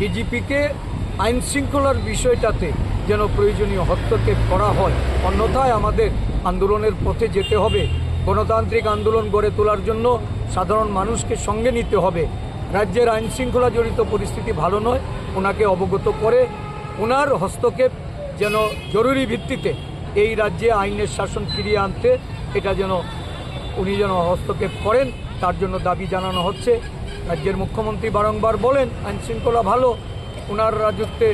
ডিজিপিকে আইন শৃঙ্খলার বিষয়টাতে যেন প্রয়োজনীয় হস্তক্ষেপ করা হয়, অন্যথায় আমাদের আন্দোলনের পথে যেতে হবে। গণতান্ত্রিক আন্দোলন গড়ে তোলার জন্য সাধারণ মানুষকে সঙ্গে নিতে হবে। রাজ্যের আইন শৃঙ্খলা জড়িত পরিস্থিতি ভালো নয়, ওনাকে অবগত করে ওনার হস্তক্ষেপ যেন জরুরি ভিত্তিতে এই রাজ্যে আইনের শাসন ফিরিয়ে আনতে এটা যেন উনি যেন হস্তক্ষেপ করেন, তার জন্য দাবি জানানো হচ্ছে। রাজ্যের মুখ্যমন্ত্রী বারংবার বলেন আইন শৃঙ্খলা ভালো, ওনার রাজত্বে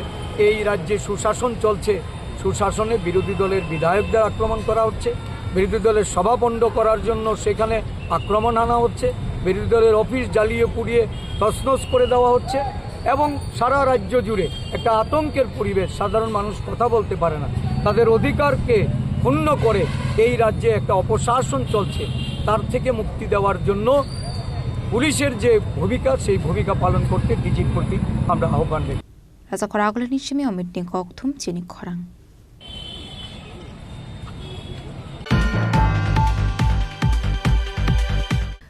এই রাজ্যে সুশাসন চলছে। সুশাসনে বিরোধী দলের বিধায়কদের আক্রমণ করা হচ্ছে, বিরোধী দলের সভা পণ্ড করার জন্য সেখানে আক্রমণ আনা হচ্ছে, বিরোধী দলের অফিস জ্বালিয়ে পুড়িয়ে তছনছ করে দেওয়া হচ্ছে এবং সারা রাজ্য জুড়ে একটা আতঙ্কের পরিবেশ। সাধারণ মানুষ কথা বলতে পারে না, তাদের অধিকারকে ক্ষুণ্ণ করে এই রাজ্যে একটা অপশাসন চলছে। তার থেকে মুক্তি দেওয়ার জন্য পুলিশের যে ভূমিকা, সেই ভূমিকা পালন করতে ডিজির প্রতি আমরা আহ্বান রেখেছি। Rajakhor agulini simi Omitni kokthum chini khorang.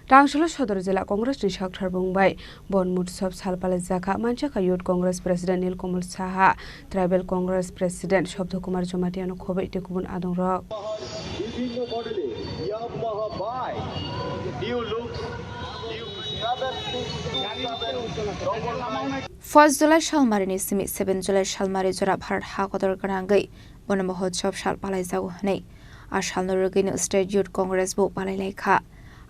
Tangsolo Sodor Jila Congress ni Sakthar Bung bai Bon Mutsob sal palaijakha, manjakha Youth Congress President Nilkamal Saha, Tribal Congress President Sobdo Kumar Jamatia no khoboi tei kubun adongrok. First July salmarini simi seven July salmari jora Bharat ha kotor gwnangwi Bon Motsob sal palaijago hwnwi. A salno rwgwino State Youth Congress bo palailaikha.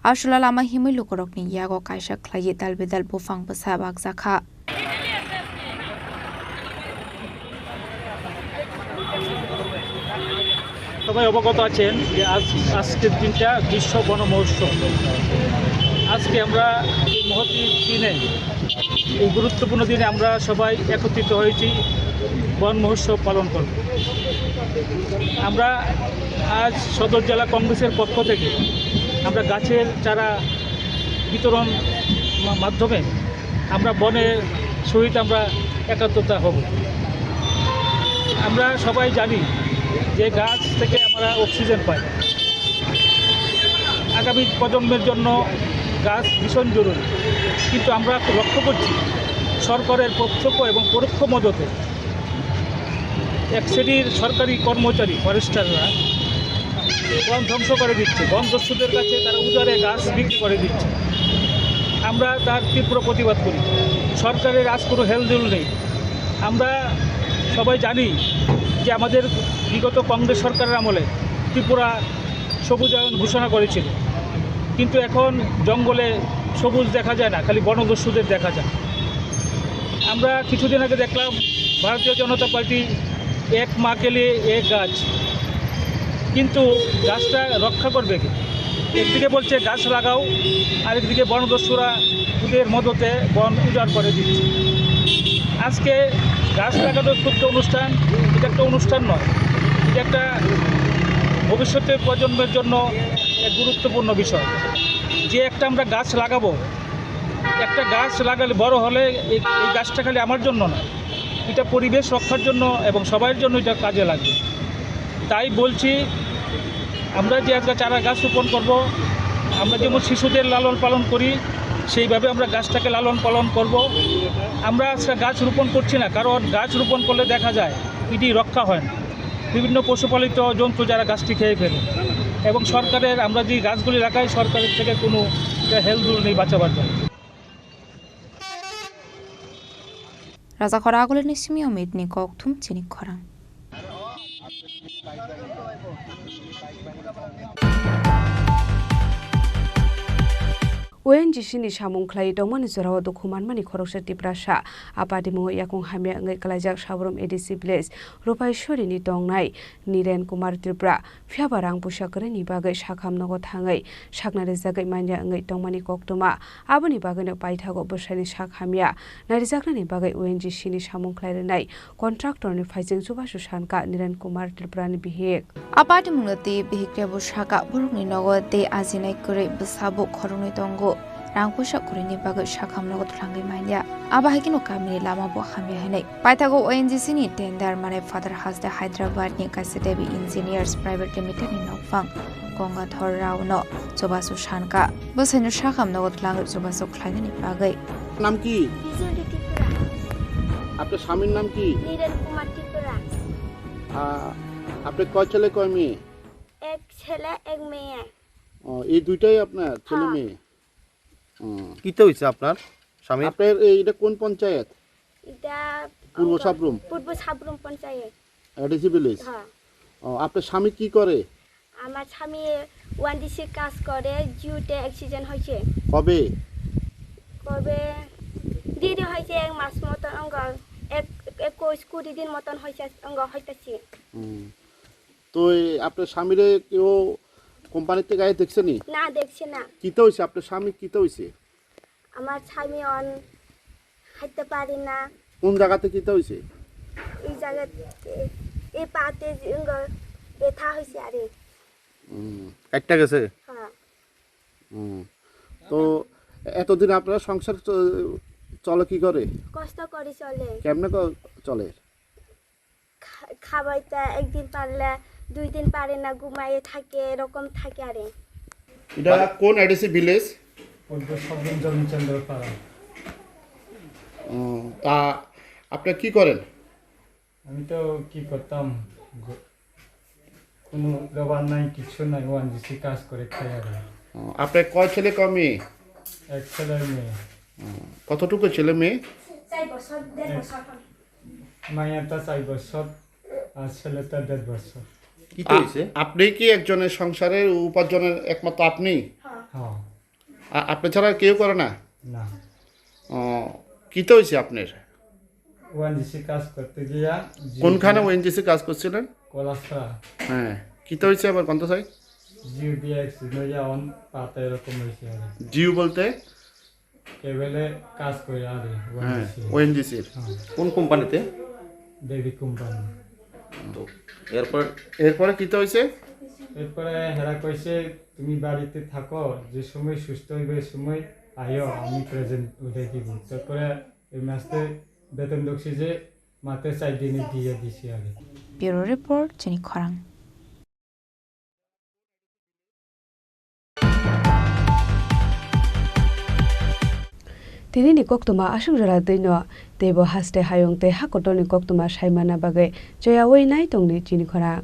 A salo lama himwi lukurokni yago kaisa khlaiwi dal bidal buphang bwsa bakjakha. সবাই অবগত আছেন যে আজ, আজকের দিনটা বিশ্ব বন মহোৎসব। আজকে আমরা এই মহতী দিনে, এই গুরুত্বপূর্ণ দিনে আমরা সবাই একত্রিত হয়েছি বন মহোৎসব পালন করব। আমরা আজ সদর জেলা কংগ্রেসের পক্ষ থেকে আমরা গাছের চারা বিতরণ মা-, মাধ্যমে আমরা বনের সহিত আমরা একাত্মতা হব। আমরা সবাই জানি যে গাছ থেকে আমরা অক্সিজেন পাই। আগামী প্রজন্মের জন্য গাছ ভীষণ জরুরি, কিন্তু আমরা লক্ষ্য করছি সরকারের প্রত্যক্ষ এবং পরোক্ষ মদতে এক শ্রেণীর সরকারি কর্মচারী ফরেস্টাররা বন ধ্বংস করে দিচ্ছে, বন দস্যুদের কাছে তারা উজাড়ে গাছ বিক্রি করে দিচ্ছে। আমরা তার তীব্র প্রতিবাদ করি। সরকারের আজ কোনো হেলদোল নেই। আমরা সবাই জানি যে আমাদের বিগত কংগ্রেস সরকারের আমলে ত্রিপুরা সবুজায়ন ঘোষণা করেছিল, কিন্তু এখন জঙ্গলে সবুজ দেখা যায় না, খালি বনদস্যুদের দেখা যায়। আমরা কিছুদিন আগে দেখলাম ভারতীয় জনতা পার্টি এক মা কে লিয়ে এক গাছ, কিন্তু গাছটা রক্ষা করবে কে? একদিকে বলছে গাছ লাগাও, আরেকদিকে বনদস্যুরা ওদের মদতে বন উজাড় করে দিচ্ছে। আজকে গাছ লাগানোর ক্ষুদ্র অনুষ্ঠান, এটা একটা অনুষ্ঠান নয়, এটা একটা ভবিষ্যতের প্রজন্মের জন্য এক গুরুত্বপূর্ণ বিষয়। যে একটা আমরা গাছ লাগাবো, একটা গাছ লাগালে বড় হলে এই, এই গাছটা খালি আমার জন্য না, এটা পরিবেশ রক্ষার জন্য এবং সবার জন্য এটা কাজে লাগবে। তাই বলছি, আমরা যে আজকে চারা গাছ রোপণ করব, আমরা যেমন শিশুদের লালন পালন করি, সেইভাবে আমরা গাছটাকে লালন পালন করব। আমরা আজকে গাছ রোপণ করছি না, কারণ গাছ রোপণ করলে দেখা যায় এটি রক্ষা হয় না, বিভিন্ন পশুপালিত জন্তু যারা গাছটি খেয়ে ফেলে। এবং সরকারের, আমরা যে গাছগুলি লাগাই, সরকারের থেকে কোনো হেল্প নেই বাঁচাবার জন্য। Rajakhor Agulini simi Amit ni kokthum chini khorang. O N G C ni samung khlai tongmani jorao dukhu manmani khoroksa Tiprasa. A patimungo yakung hamya wngwi klaijak Sabrum A D C village Rupaiswari ni tongnai Niren Kumar Tripura. Phiya ba rang puisa kwrwini bagwi sakham nogo thangwi sakna rijagwi manya wngwi tongmani koktwma. Aboni bagwino paithago bwsaini sak hamya narijaknani bagwi O N G C ni samung khlai rwnai contractor ni phaijwng chubachu sankha Niren Kumar Tripura ni bihik. A patimungno twi bihik rebo sakha borokni nogo tei ajinai kwrwi bwsa bo khoroknwi tongo. Rang puisa kwrwini bagwi sakham nogo twlangwi manya. Abo hai kheno kamini lama bo hamya hwnwi. Paithago O N G C ni tender manai Father Haste Hyderabad ni kaisa Devi Engineers Private Limited ni nokphang Gangadhar Rao no chubachu sankha. Bwsaino sakham nogo twlangwi chubachu khlainani bagwi. নাম কি? বিজুলি ত্রিপুরা। আপনার স্বামীর নাম কি? নীরেন কুমার ত্রিপুরা। আ, আপনি কয় ছেলে কয় মেয়ে? এক ছেলে, এক মেয়ে। ও, এই দুইটাই আপনার ছেলে হ্যাঁ। মেয়ে? হুম। কিতা হইছে আপনার স্বামীর? আপনার এই, এটা কোন পঞ্চায়েত? এটা পূর্ব আমরা সাবরুম? পূর্ব সাবরুম পঞ্চায়েত। ADC village? হ্যাঁ। ও, আপনার স্বামী কি করে? আমার স্বামী ওয়ানডিসি কাজ করে, জিওতে অ্যাক্সিডেন্ট হয়েছে। কবে? কবে? দেরি হয়েছে এক মাস মতন, অঙ্গ এক, একুশ কুড়ি দিন মতন হয়েছে, অঙ্গ হইতেছে। হুম। তো এই আপনার স্বামীরে কেউ কোম্পানিতে গায়ে দেখছে নি? না, দেখছে না। কিতা হইছে? আপনার স্বামী কিতা হইছে? আমার স্বামী অন হাঁটতে পারে না। কোন জায়গাতে কিতা হইছে? এই জায়গাতে, এই পাতে যে অঙ্গ ব্যথা হয়েছে আরে। হুম, কাটটা গেছে? হ্যাঁ। হুম। তো এতদিন আপনার সংসার চ-, চলে কি করে? কষ্ট করে চলে। কেমনে ক-, চলে? খা-, খাবাইতে একদিন পারলে দুই দিন পারে না, ঘুমাইয়ে থাকে, এরকম থাকে আরে। এটা কোন এডিসি ভিলেজ? পূর্ব সাবরুম জমিচন্দ্র পাড়া। ও, তা আপনি কি করেন? আমি তো কি করতাম, গ-, কোনো লেবার নাই, কিচ্ছু নাই, ওয়ানডিসি কাজ করে খাই আর। ও, আপনার কয় ছেলে কয় মেয়ে? এক ছেলে মেয়ে। ও, কতটুকু ছেলে মেয়ে? চার বছর, দেড় এক বছর। মাইয়াটা চার বছর আর ছেলেটা দেড় বছর। কি আ-, হয়েছে? আপনি কি একজনের সংসারের উপার্জনের একমাত্র আপনি? হ্যাঁ। আ-, আপনি ছাড়া কেউ করে না? না। ও, কিতা হয়েছে আপনার? ওএনজিসি কাজ করতে গিয়া জিও কোনখানে দিয়ে ওএনজিসি কাজ করছিলেন? কলাসরা। হ্যাঁ, কিতা হয়েছে আবার কোনটা সাই? জিও দিয়ে অ্যাক্সিডেন্ট হইয়া অন পাতা এরকম হয়েছে আর কি। জিও বলতে? কেবলে কাজ করে আর কি, হ্যাঁ, ওএনজিসি। ওএনজিসির। হ্যাঁ। কোন কোম্পানিতে? দেবী কোম্পানি। তো এরপর? এরপরে কিতা হয়েছে? এরপরে হেরা কইছে, "তুমি বাড়িতে থাকো, যে সময় সুস্থ হইবে, ওই সময় আইও, আমি প্রেজেন্ট উঠাই দিব।" তারপরে এই মাসে বেতন ঢুকছে যে মাত্র চার দিনে দিয়ে দিছি আগে। Bureau Report, Chini Khorang. Tini ni koktwma aswk jora twi no, teibo haste hayung tei ha kotor ni koktwma sai manna bagwi choyaui nai tongdi chini khorang.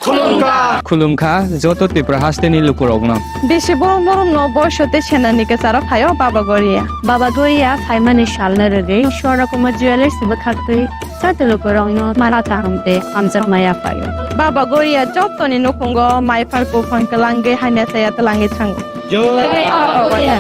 Khulumkha. Khulumkha joto Tripura hasteni lukurokno. Bisi borom borom no boisote senani kesaro phaio Baba Goria. Baba Goria phaimani salno rwgwi Swarna Kumar Jewellers bwkhaktwi joto lukurokno mala kaham tei hamjakma yaphaio. Baba Goria jotoni nukhungo mai phar buphang kwlangwi hamya saya twlangwi thango. Jai Baba Goria.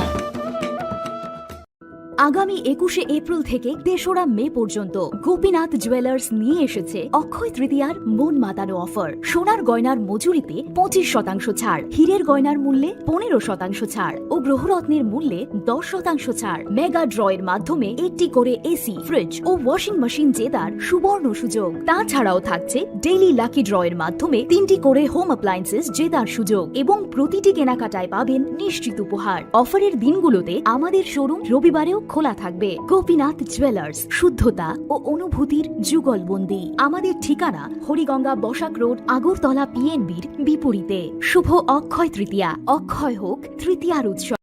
আগামী একুশে এপ্রিল থেকে তেসরা মে পর্যন্ত গোপীনাথ জুয়েলার্স নিয়ে এসেছে অক্ষয় তৃতীয়ার মন মাতানো অফার। সোনার গয়নার মজুরিতে পঁচিশ শতাংশ ছাড়, হীরের গয়নার মূল্যে পনেরো শতাংশ ছাড় ও গ্রহরত্নের মূল্যে দশ শতাংশ ছাড়। মেগা ড্রয়ের মাধ্যমে একটি করে এসি, ফ্রিজ ও ওয়াশিং মেশিন জেতার সুবর্ণ সুযোগ। তাছাড়াও থাকছে ডেইলি লাকি ড্রয়ের মাধ্যমে তিনটি করে হোম অ্যাপ্লায়েন্সেস জেতার সুযোগ এবং প্রতিটি কেনাকাটায় পাবেন নিশ্চিত উপহার। অফারের দিনগুলোতে আমাদের শোরুম রবিবারেও খোলা থাকবে। গোপীনাথ জুয়েলার্স, শুদ্ধতা ও অনুভূতির যুগলবন্দি। আমাদের ঠিকানা হরিগঙ্গা বসাক রোড, আগরতলা পিএনবির বিপরীতে। শুভ অক্ষয় তৃতীয়া, অক্ষয় হোক তৃতীয়ার উৎসব।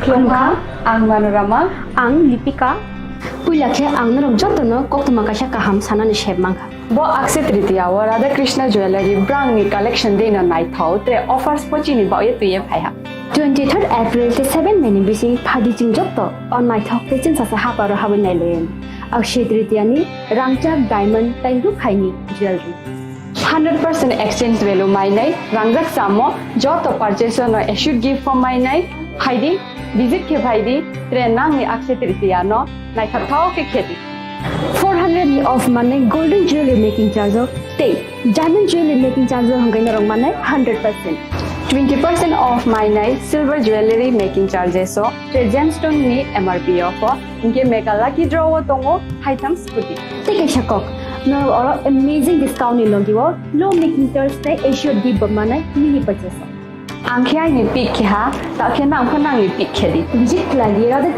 Khulumkha, ang Manorama. Ang Lipika. Puila khe ang norok jotono koktwma kaisa kaham sanani sep mankha. Bo Akshaya Tritiya o Radha Krishna Jewellery brangni collection deino naithok tre offers bo chini bagwi twiwi phaiha. Twenty third April tei seven May ni bising phadi chwng joto o naithok tei chwngsacha haparo habwi nailaio. Akshaya Tritiya ni rangchak, diamond tei rukhaini jewellery. Hundred percent exchange value mainai rangjak chamo joto purchase no assured gift form mainai phaidi, visit khe phaidi, tre nangni Akshaya Tritiya no naithok thok khe khedi. Four hundred ni off mannai golden jewelry making charge o tei diamond jewelry making charge o hwnkhai norok mannai hundred percent. Twenty percent off mainai silver jewelry making charges o tre gemstone ni M R P off o, hinkhe mega lucky draw o tongo haitham scooty. Tei kaisa kok, norok oro amazing discount ni logi o low making charge tei assured gift bo mannai mini purchase o. Ang khe aini pick khe ha, ta khe nang pho nangni pick khe di. Visit khlai di Radha